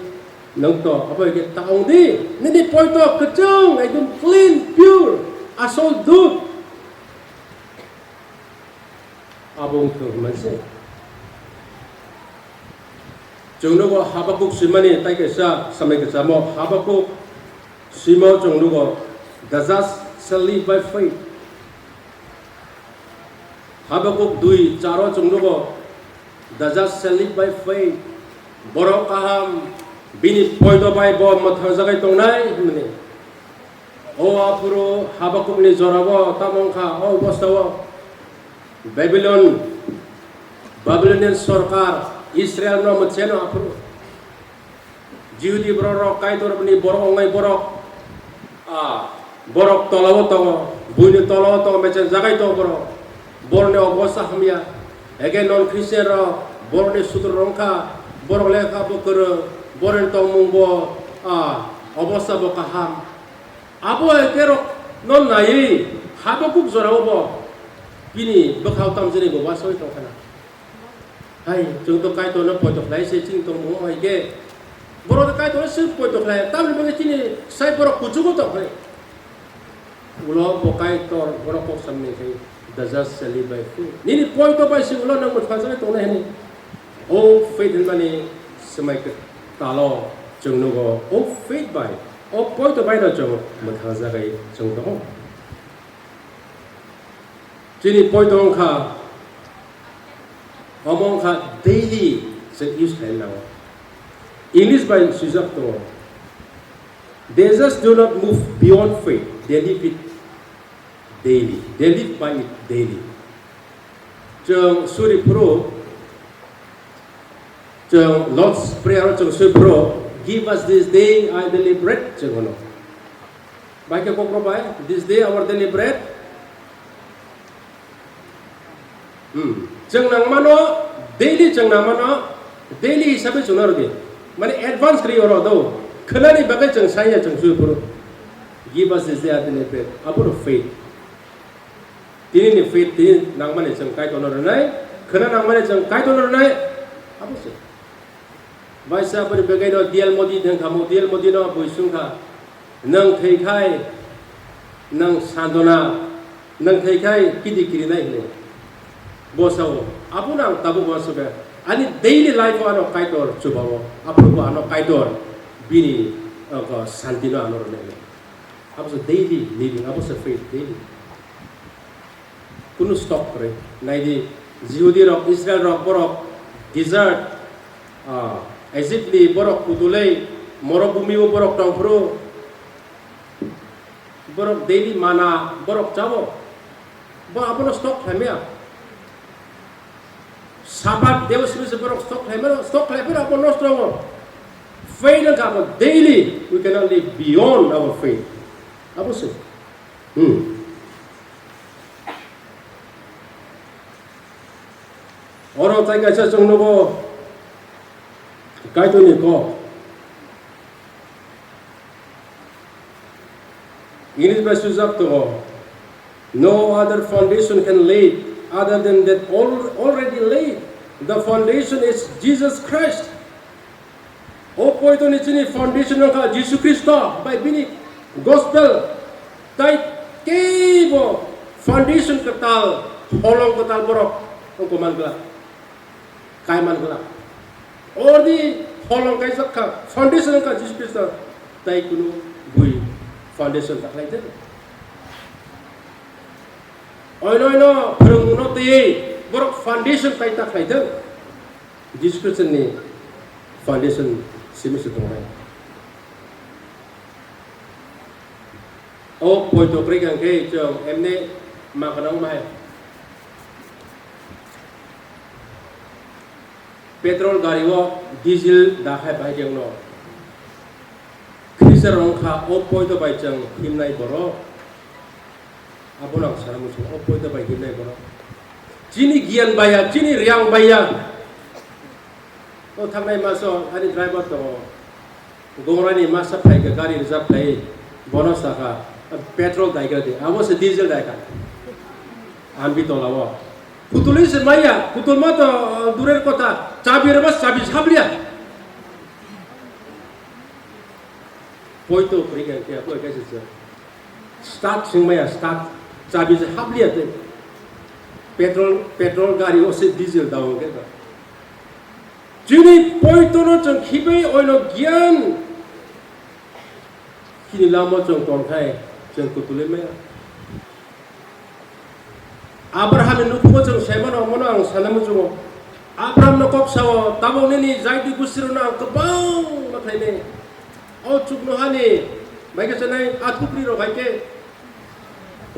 nwng to abo hai khe ta wng di, nini poito kwchwng, ekdom clean, pure, asol dud. Abo wngkha hwnmani se. Chwng nugo Habakuk swimani tai kaisa samai kwchamo. Habakuk swimo chwng nugo, "The just shall live by faith." Habakuk dui charo chwng nugo, "The just shall live by faith." Borok kaham bini poito bai bo mwthang jagwi tongnai hwnmani. O aphuru Habakukni jorao tamo wngkha, o bostao Babylon, Babylonian sorkar Israelno mwcheno aphuru. Jihudi bororok Kaitorni borok wngnai borok, ah, borok tolao tongo, buini tolao tongo, mecheng jagai tongo borok. Borokni obosta hamya. Ege non Christian rok, borokni sutrok wngkha, borok lekha bo kwrwng, borokni tongmung bo, ah, obosta bo kaham. Abo hai khe rok no naiwi Habakuk jorao bo bini bwkhao tamjani bo uansugwi tong khana. Hai, chwng to Kaitorno poito khlai se chini tongmung hai khe. Borok to Kaitorno se poito khlai, tamni bagwi chini sai borok kuchugo tong khlai. Ulo bo Kaitor borok kok samni khai, "The just shall live by faith." Nini poito bai se ulo nang mwthang jagwi tongnai hwnwi. O faith hwnmani swmai kwtalo chwng nugo. O faith bai, o poito bai no chwng mwthang jagwi chwng tongo. Chini poito wngkha, omo wngkha daily chwng use khlai nango. English bai swijak tongo. They just do not move beyond faith. They live it daily. They live by it daily. Chwng suri phuru, chwng Lord's Prayer o chwng suri phuru, "Give us this day our daily bread," chwng hwno. Bai khe kokro bai, "This day our daily bread." Hmm. Chwng nangmano, daily chwng nangmano, daily hisabe chwngno rwdi. Mane advance kwrwi oro do. Khwnani bagwi chwng sanya chwng sui phuru. "Give us this day our daily bread." Abono faith. Tini ni faith tini nangmani chwng Kaitorno rwnai, khwna nangmani chwng Kaitorno rwnai. Abo se. Baisa aboni bagwi no D L Modi thang kha mo, D L Modi no bui sung kha. Nwng thwi khai, nwng santona, nwng thwi khai kidi kirinai hinwi. Bo sao, abono ang tabuk uansukha. Ani daily life o ano Kaitor chubao, aphuru bo ano Kaitor bini, uh, santi no ano rwnai. Abo se daily living, abo se faith daily. Kunu stop kwrwi. Naidi, Jihudi rok, Israel rok, borok desert, ah, Egypt ni borok kutulwi, morobhumi o borok tongphuru, borok daily mana, borok chao. Bo abono stop khlaimaya. Sabbath Deus simi se borok stop khlaimano, stop khlaiphuru abo nosto wngo. Faith wngkha abo daily, we cannot live beyond our faith. Abo se. Hmm. Oro tai kaisa chwng nugo Kaitorni kok. English bai swijak tongo, "No other foundation can lay other than that al-, already laid. The foundation is Jesus Christ." O poito ni chini foundation wngkha Jisu Khristo bai bini gospel, tai kebo foundation kwtal, holong kwtal borok wngkha man glak, kai man glak. Ordi holong kaijak kha, foundation wngkha Jisu Khristo, tai kunu bui foundation ta khlai thung. Oino oino phwrwngmungno twiwi borok foundation tai ta khlai thung. Jisu Khristoni foundation simi se tongnai. O poito kwrwi kha khe chwng emne ma kana wng bahai. Petrol gari o diesel da khai bahai khe wngno. Khisa rong kha o poito bai chwng himnai borok. Abono ang sana muchung, o poito bai himnai borok. Chini giyan baya, chini riyang baya. O thangnai maso ani driver tongo. Gomorani masa phaikha gari reserve khlai, bono sakha, "Petrol daikha de, abo se diesel daikha." Ambi tola o. Kutulwi se maya, kutulma to, uh, durer kotha, chabi rwba chabi sabliya. Poito kwrwi kha khe, poito kaisa se. Start swngmaya, start. Chabi se habliya tei. Petrol, petrol gari o se diesel da hwnkhe ba. Chini poitono chwng khibai oino giyan. Chini lama chwng tongthai, chwng kutulwi maya. Abrahamni nukhungo chwng saimano, omono ang sana muchungo. Abrahamno kok sao, "Tabuk nini jaiti gustirokno ang kwbangma khlainai. O chuknohani bai khe sanai, a thukrirok hai khe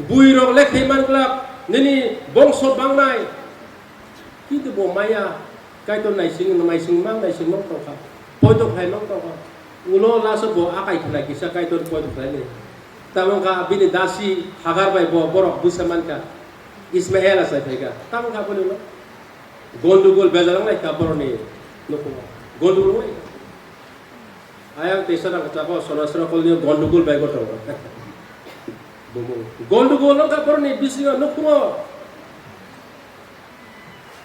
buirok le khai man glak, nini bongso bangnai." Kintu bo maya, Kaitor naising, naising mang, naising mang tongkha. Poito khlai mang tongkha. Ulo laso bo akai khna kisa Kaitor poito khlai ni. Tamo wngkha bini dasi Hagar bai bo borok bwsa mankha. Ismael asai phaikha. Tamo wngkha boni ulo. Gondogol bejal wnglai kha boroni nukhungo. Gondogol wnglai kha. Ayang teisa rang chabo sona sora kolni gondogol bai goto. Bumung. Gondogol wngkha boroni bisingo nukhungo.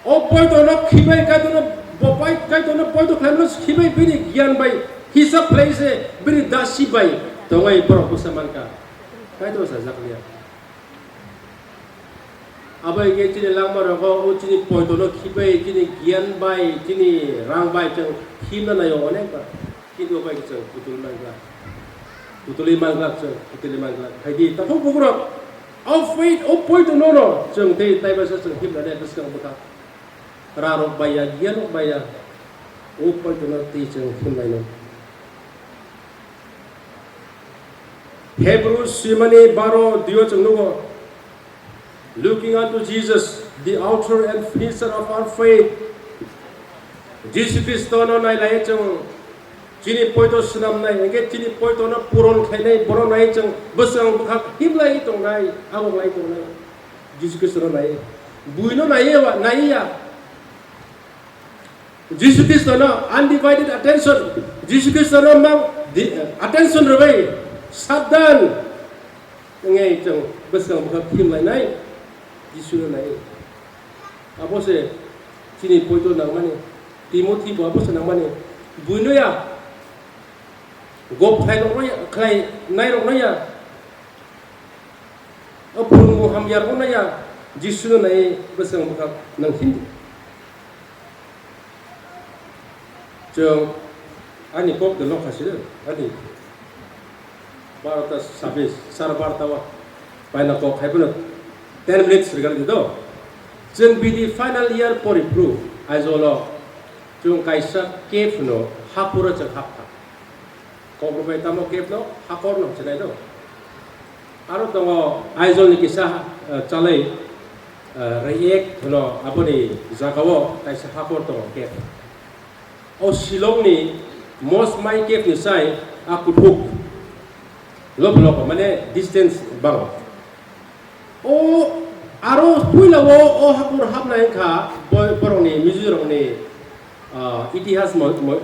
O poito no khibai Kaitor no bo pai Kaitor no poito khlaimano khibai bini giyan bai hisab khlai se bini dasi bai tongai borok bwsa mankha. Kaitor sajak liya. Abo hai khe chini langma rogo o chini poito no khibai chini giyan bai chini rang bai chwng khimna naio onek bar. Kintu obai khe chwng kutulwi man glak. Kutulwi man glak chwng, kutulwi man glak. Hai di, takhuk bukurok. O faith, o poito no no chwng tei taiba se chwng himnani bwskang bwkha. Rarok bai ya, giyanrok bai ya. O poito no tei chwng himnai no. Hebrew simani baro dio chwng nugo. Looking unto Jesus, the author and finisher of our faith. Jisu Khristono nailai chwng chini poito swnamnai, hwnkhe chini poitono puron khlainai, bono nai chwng bwswng bwkhak himlai tongnai, abok lai tongnai. Jisu Khristono nai, buino nai ya, nai ya. Jisu Khristono undivided attention, Jisu Khristono mang di-, attention rwbai, sabdan wngwi chwng bwswng bwkhak himlainai, Jisuno nai. Abo se chini poito nangmani, Timothy bo abo se nangmani, buino ya, gop khlairokno ya, khlainairokno ya. O phwrwngmung hamyarokno ya, Jisuno nai bwswng bwkhak nang hindi. Chwng ani kok de lokha side, ani barota sabis, sar barota o paina kok hai bono ten minutes rigal di do. Chwng bini final year pori phru Aizawl o chwng kaisa cave no hapuro chwng hapkha. Kokborok bai tamo cave no hakor no hwnwi sinai do. Aro tongo Aizawl ni kisa, eh, chalai, eh, Rayek hwno aboni jagao kaisa hakor tongo cave. O Shillong ni Mos Maing cave ni sai a kuthuk lobo lobo mane distance bango. O aro puila o, o hakur hapnai wngkha bo-, borokni Mizo rokni, ah, itihas mo-, mo-,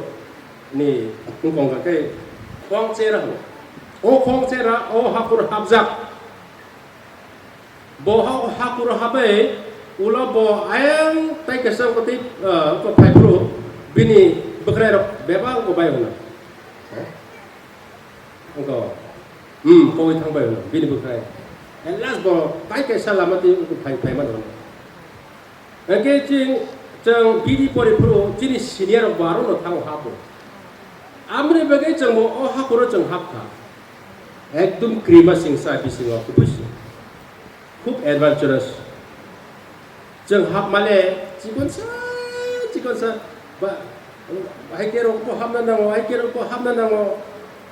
ni wngkha khe Khwang Chera hwnwi. O Khwang Chera o hakur hapjak. Bo ha-, hakur habai ulo bo ayang tai kaisa wngkha tei, ah, wngkha phaiphuru bini bwkhwrai rok bebak wngkha bai hwnwi. Wngkha, hmm, kogwi thangbai hwnwi bini bwkhwrai. At last bo tai kaisa lama twi phai, phai mano hwnwi. Hwnkhe chwng, chwng bidi pori phuru chini senior rok bo aro no thango hapbo. Amoni bagwi chwng bo o hakuro chwng hapkha. Ekdum krima singsa bisingo kubui se. Khub adventurous. Chwng hapmale chikonsa, chikonsa ba, hai kerok bo hapna nango, hai kerok bo hapna nango.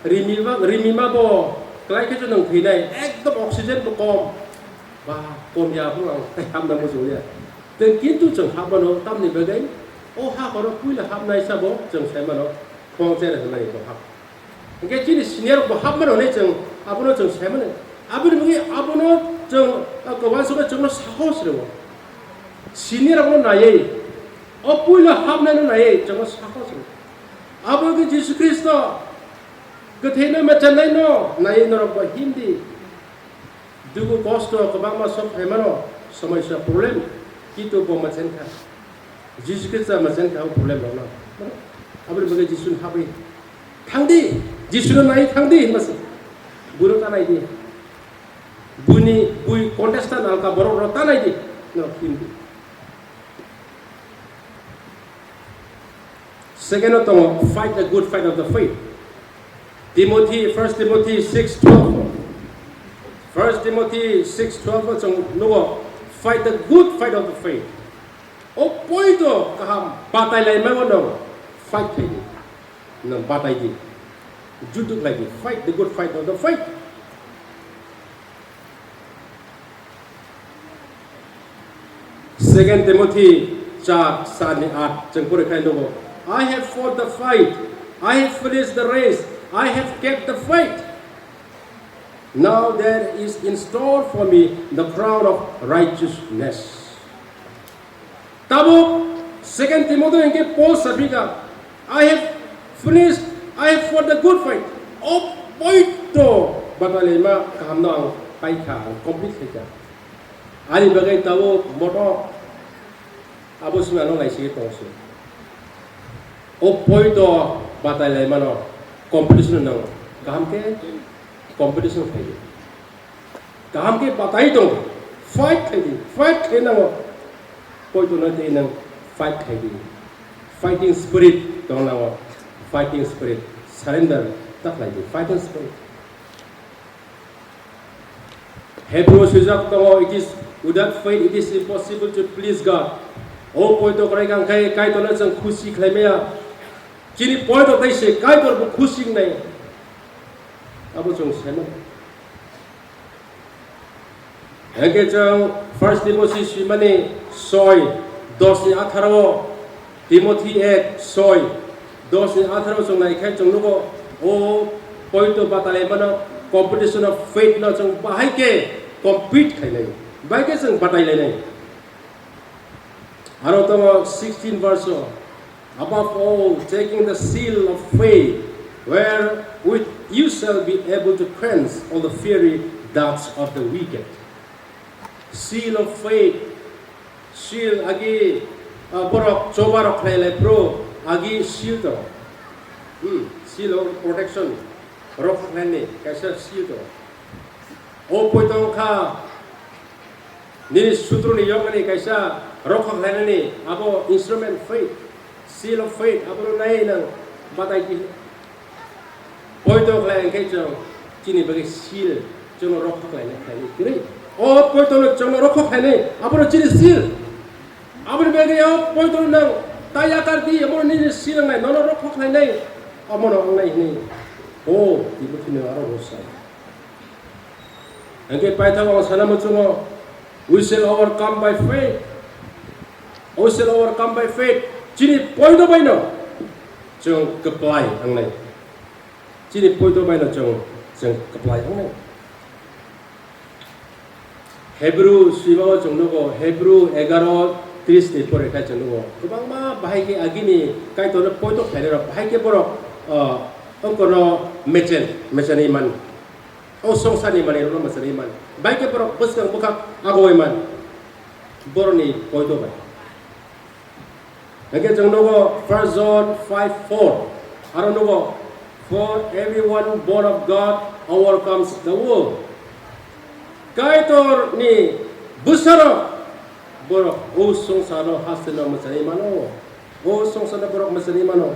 Rimi ba, rimi ma bo klai khe chwng thwinai, ekdom oxygen bo kom. Ba, kom ya bo ang tei hapna muchung ya. Tei kintu chwng hapmano tamni bagwi o hakhoro puila hapnai sabo chwng sai mano, Khwang Chera hwnmani bo hap. Hwnkhe chini senior rok bo hapmano hwnwi chwng abono chwng sai mano. Aboni bagwi abono chwng, ah, kwbangma chwngno sahos rwo. Senior rokno naiwi, o puila hapnaino naiwi chwngno sahos rwo. Abo wngkha Jisu Khristo, kwthwino mechennaino naiwi norok bo himdi. Dugu kosto kwbangma sok phaimano, somosya, problem, kintu bo mechenka. Jisu Khristo mechenka o problem rokno. Aboni bagwi Jisu ni habwi thangdi, Jisu no nai thangdi hwnma se. Buro ta naidi. Buni, bui contestant alka borok rok ta naidi. No, hindi. Second o tongo, fight the good fight of the faith. Timothy, First Timothy six twelve. First Timothy six twelve o chwng nugo, fight the good fight of the faith. O poito kaham batai laimano no fight khaidi. No batai di. Judu khlai di. Fight the good fight of the faith. Second Timothy char, sani at, chwng pori khai nugo, "I have fought the fight, I have finished the race, I have kept the faith. Now there is in store for me the crown of righteousness." Tabuk Second Timothy hwnkhe Paul sapikha, "I have finished, I have fought the good fight." O poito batai laima kahamno ang paikha, ang complete khaikha. Ani bagwi tabuk moto abo simi ano laisigi tongse. O poito batai laimano competition nango. Kaham khe competition khaidi. Kaham khe batai tong, fight khaidi, fight khai nango. Poito no tei nang fight khaidi. Fighting spirit tong nango. Fighting spirit, surrender ta khlaidi. Fighting spirit. Hebrew swijak tongo, "It is, without faith it is impossible to please God." O poito kwrai kang khai Kaitorno chwng khusi khlai maya. Chini poito tei se Kaitor bo khusi wngnai. Abo chwng sai mano. Hwnkhe chwng First Timothy swimani soi, dos ni atharo, Timothy ek soi, dos ni atharo chwng nai khe chwng nugo, o poito batai laimano, competition of faith no chwng bahai khe compete khainai, bahai khe chwng batai lainai. Aro tongo sixteen verse o, "Above all, taking the seal of faith, wherewith you shall be able to quench all the fiery darts of the wicked." Seal of faith, seal agi, ah, borok choba rok khlai lai phuru agi seal to. Hmm, seal of protection, rok khlaini kaisa seal to. O poito wngkha nini sutruni yokni kaisa rokha khlainani abo instrument faith, seal of faith, abono nai nang batai di. Poito khlai hwnkhe chwng chini bagwi seal, chwngno rokha khlainai khlainai kwrwi. O poitono chwngno rokha khlainai, abono chini seal. Aboni bagwi o poitono nang tai yakar di, abono nini seal wngnai, nono rokha khlainai, omono wngnai hwnwi. O Timothino aro rwsa. Hwnkhe paithak ang sana muchungo, "We shall overcome by faith." "We shall overcome by faith." Chini poito baino chwng kwplai wngnai. Chini poito baino chwng, chwng kwplai wngnai. Hebrew swimao chwng nugo, Hebrew egaro tris ni pore khai chwng nugo. Kwbangma bahai khe agini Kaitorno poito khlainai rok, bahai khe borok, ah, ongkorno mechen, mechenwi man. O songsarni manwirokno mwchangwi man. Bai khe borok bwskang bwkhak agoi man. Borokni poito bai. Hwnkhe chwng nugo First John five four. Aro nugo, "For everyone born of God overcomes the world." Kaitorni bwsarok borok o songsarno hasteno mwchangwi mano. O songsarno borok mwchangwi mano.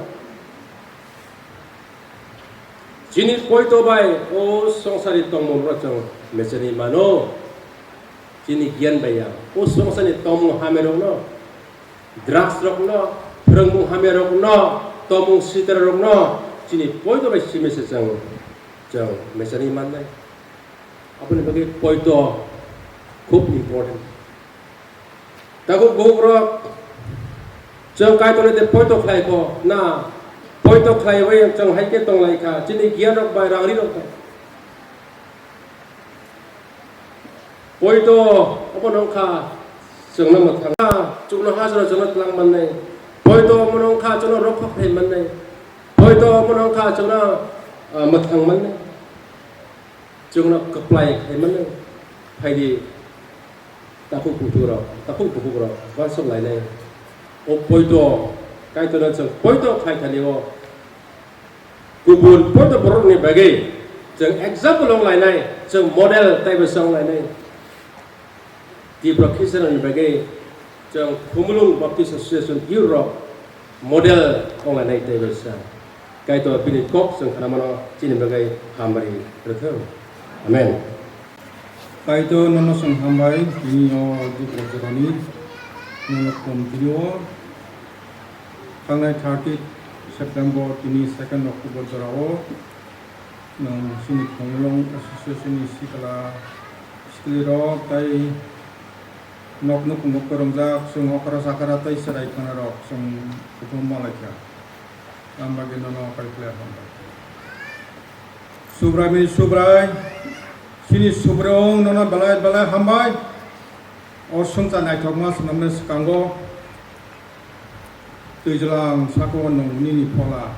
Chini poito bai o songsarni tongmungrok chwng mechenwi mano. Chini giyan bai ya o songsarni tongmung hamirokno, drugs rokno, phwrwngmung hamirokno, tongmung sitarrokno chini poito bai simi se chwng, chwng mechenwi mannai. Aboni bagwi poito khub important. Tabuk buhukrok chwng Kaitorni de poito khlai kho na, poito khlaiwi chwng hai khe tong lai kha, chini giyan rok bai, rang ri rok bai. Poito obo no wngkha chwngno mwthang, chwngno hajra chwngno tlang mannai. Poito omo no wngkha chwngno rokha khlai mannai. Poito omo no wngkha chwngno, ah, mwthang mannai. Chwngno kwplai khaimano phaidi takhuk bukhuk rok, takhuk bukhuk rok uansuk lainai. O poito Kaitorno chwng poito khai thani o kubun poito borokni bagwi chwng example wng lainai, chwng model taibo se wng lainai. Tipra Christian ni bagwi chwng Khumulwng Baptist Association Youth rok model wnglainai tei bai sa. Kaitor bini kok chwng khnamano chini bagwi hamari rwthwng. Amen. Kaitor nono chwng hambai tini o Dipra jorani nono khum tini o thangnai thirty September tini second October jorao. Nwng chini Khumulwng Association ni sikla, siklirok tei nok nukhungo kwrwngjak, chwng okra chakra tei chwrai khwnarok chwng kuthum malaikha. Ang bagwi nono kaikhle hambai. Subrai bini Subrai, chini Subraiyung nono belai belai hambai. O swngchar naithokma swnamnai swkango. Twijlang saka o nwng nini phola.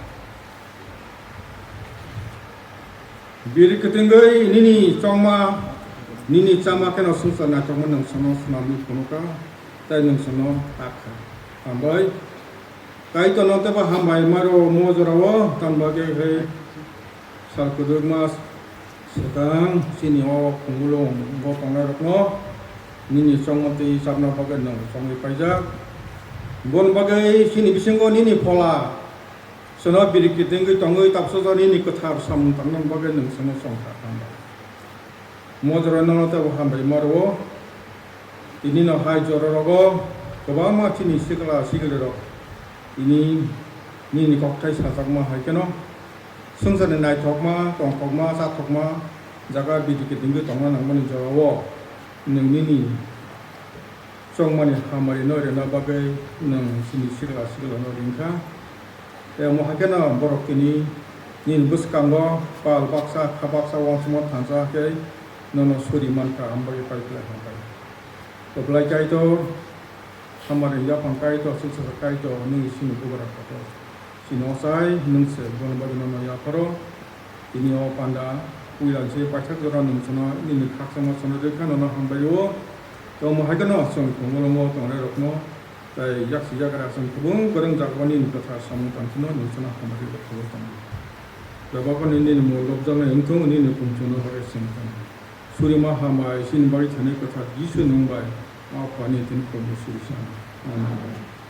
Biri kwtwngwi nini chongma, nini chama kheno swngchar naithokma nwng sono swnamwi phunukha, tei nwng sono takha. Hambai. Kaitorno teibo hambai maro mo jorao, tamni bagwi hai sal kwdwkma swkang chini o Khumulwng bo tongnairokno nini chongma twi chapna bagwi nwng chongwi paijak. Boni bagwi chini bisingo nini phola sono biri kitingwi tongwi, tabsojo nini kwthar samung tangna bagwi nwng sono chongkha. Hambai. Mo jorao nono teibo hambai ma rwo. Tini no hai jora rogo kwbangma chini sikla sikli rok tini nini kokthai sajakma hai kheno swngcharni naithokma, tongthokma, chathokma jaga bidi kitingwi tongna nangmani jorao. nwng nini chongmani hamari no rwna bagwi nwng chini sikla sikla no ring kha. Tei omo hai kheno borok tini nini bwskango pal baksa kha baksa uansukma thansa khe nono suri man kha, amo bagwi pai khlai kha pai. Kwplai Kaitor, hamari yaphang Kaitor, swngchar Kaitor, nwng chini bugra kotor. Chini ochai nwng se, bono bagwi nono yapharo. Tini o panda puila se paithak jora nwng chwngno nini khakchangma chwngno rwkha, nono hambai rwo. Tei omo hai kheno chwng thwngmung o tongnai rokno tei yaksi yagra chwng kubun kwrwng jagao nini kwthar samung tang phino nwng chwngno hambai rwkha, khobor tongo. Bebakoni nini mol lobjaknai wngthung, nini pungchukno bagwi chwng tongo. Surima hambai chini bagwi thani kwthar Jisu nwng bai o Aphani tini khoroknwi suri sa. Amen.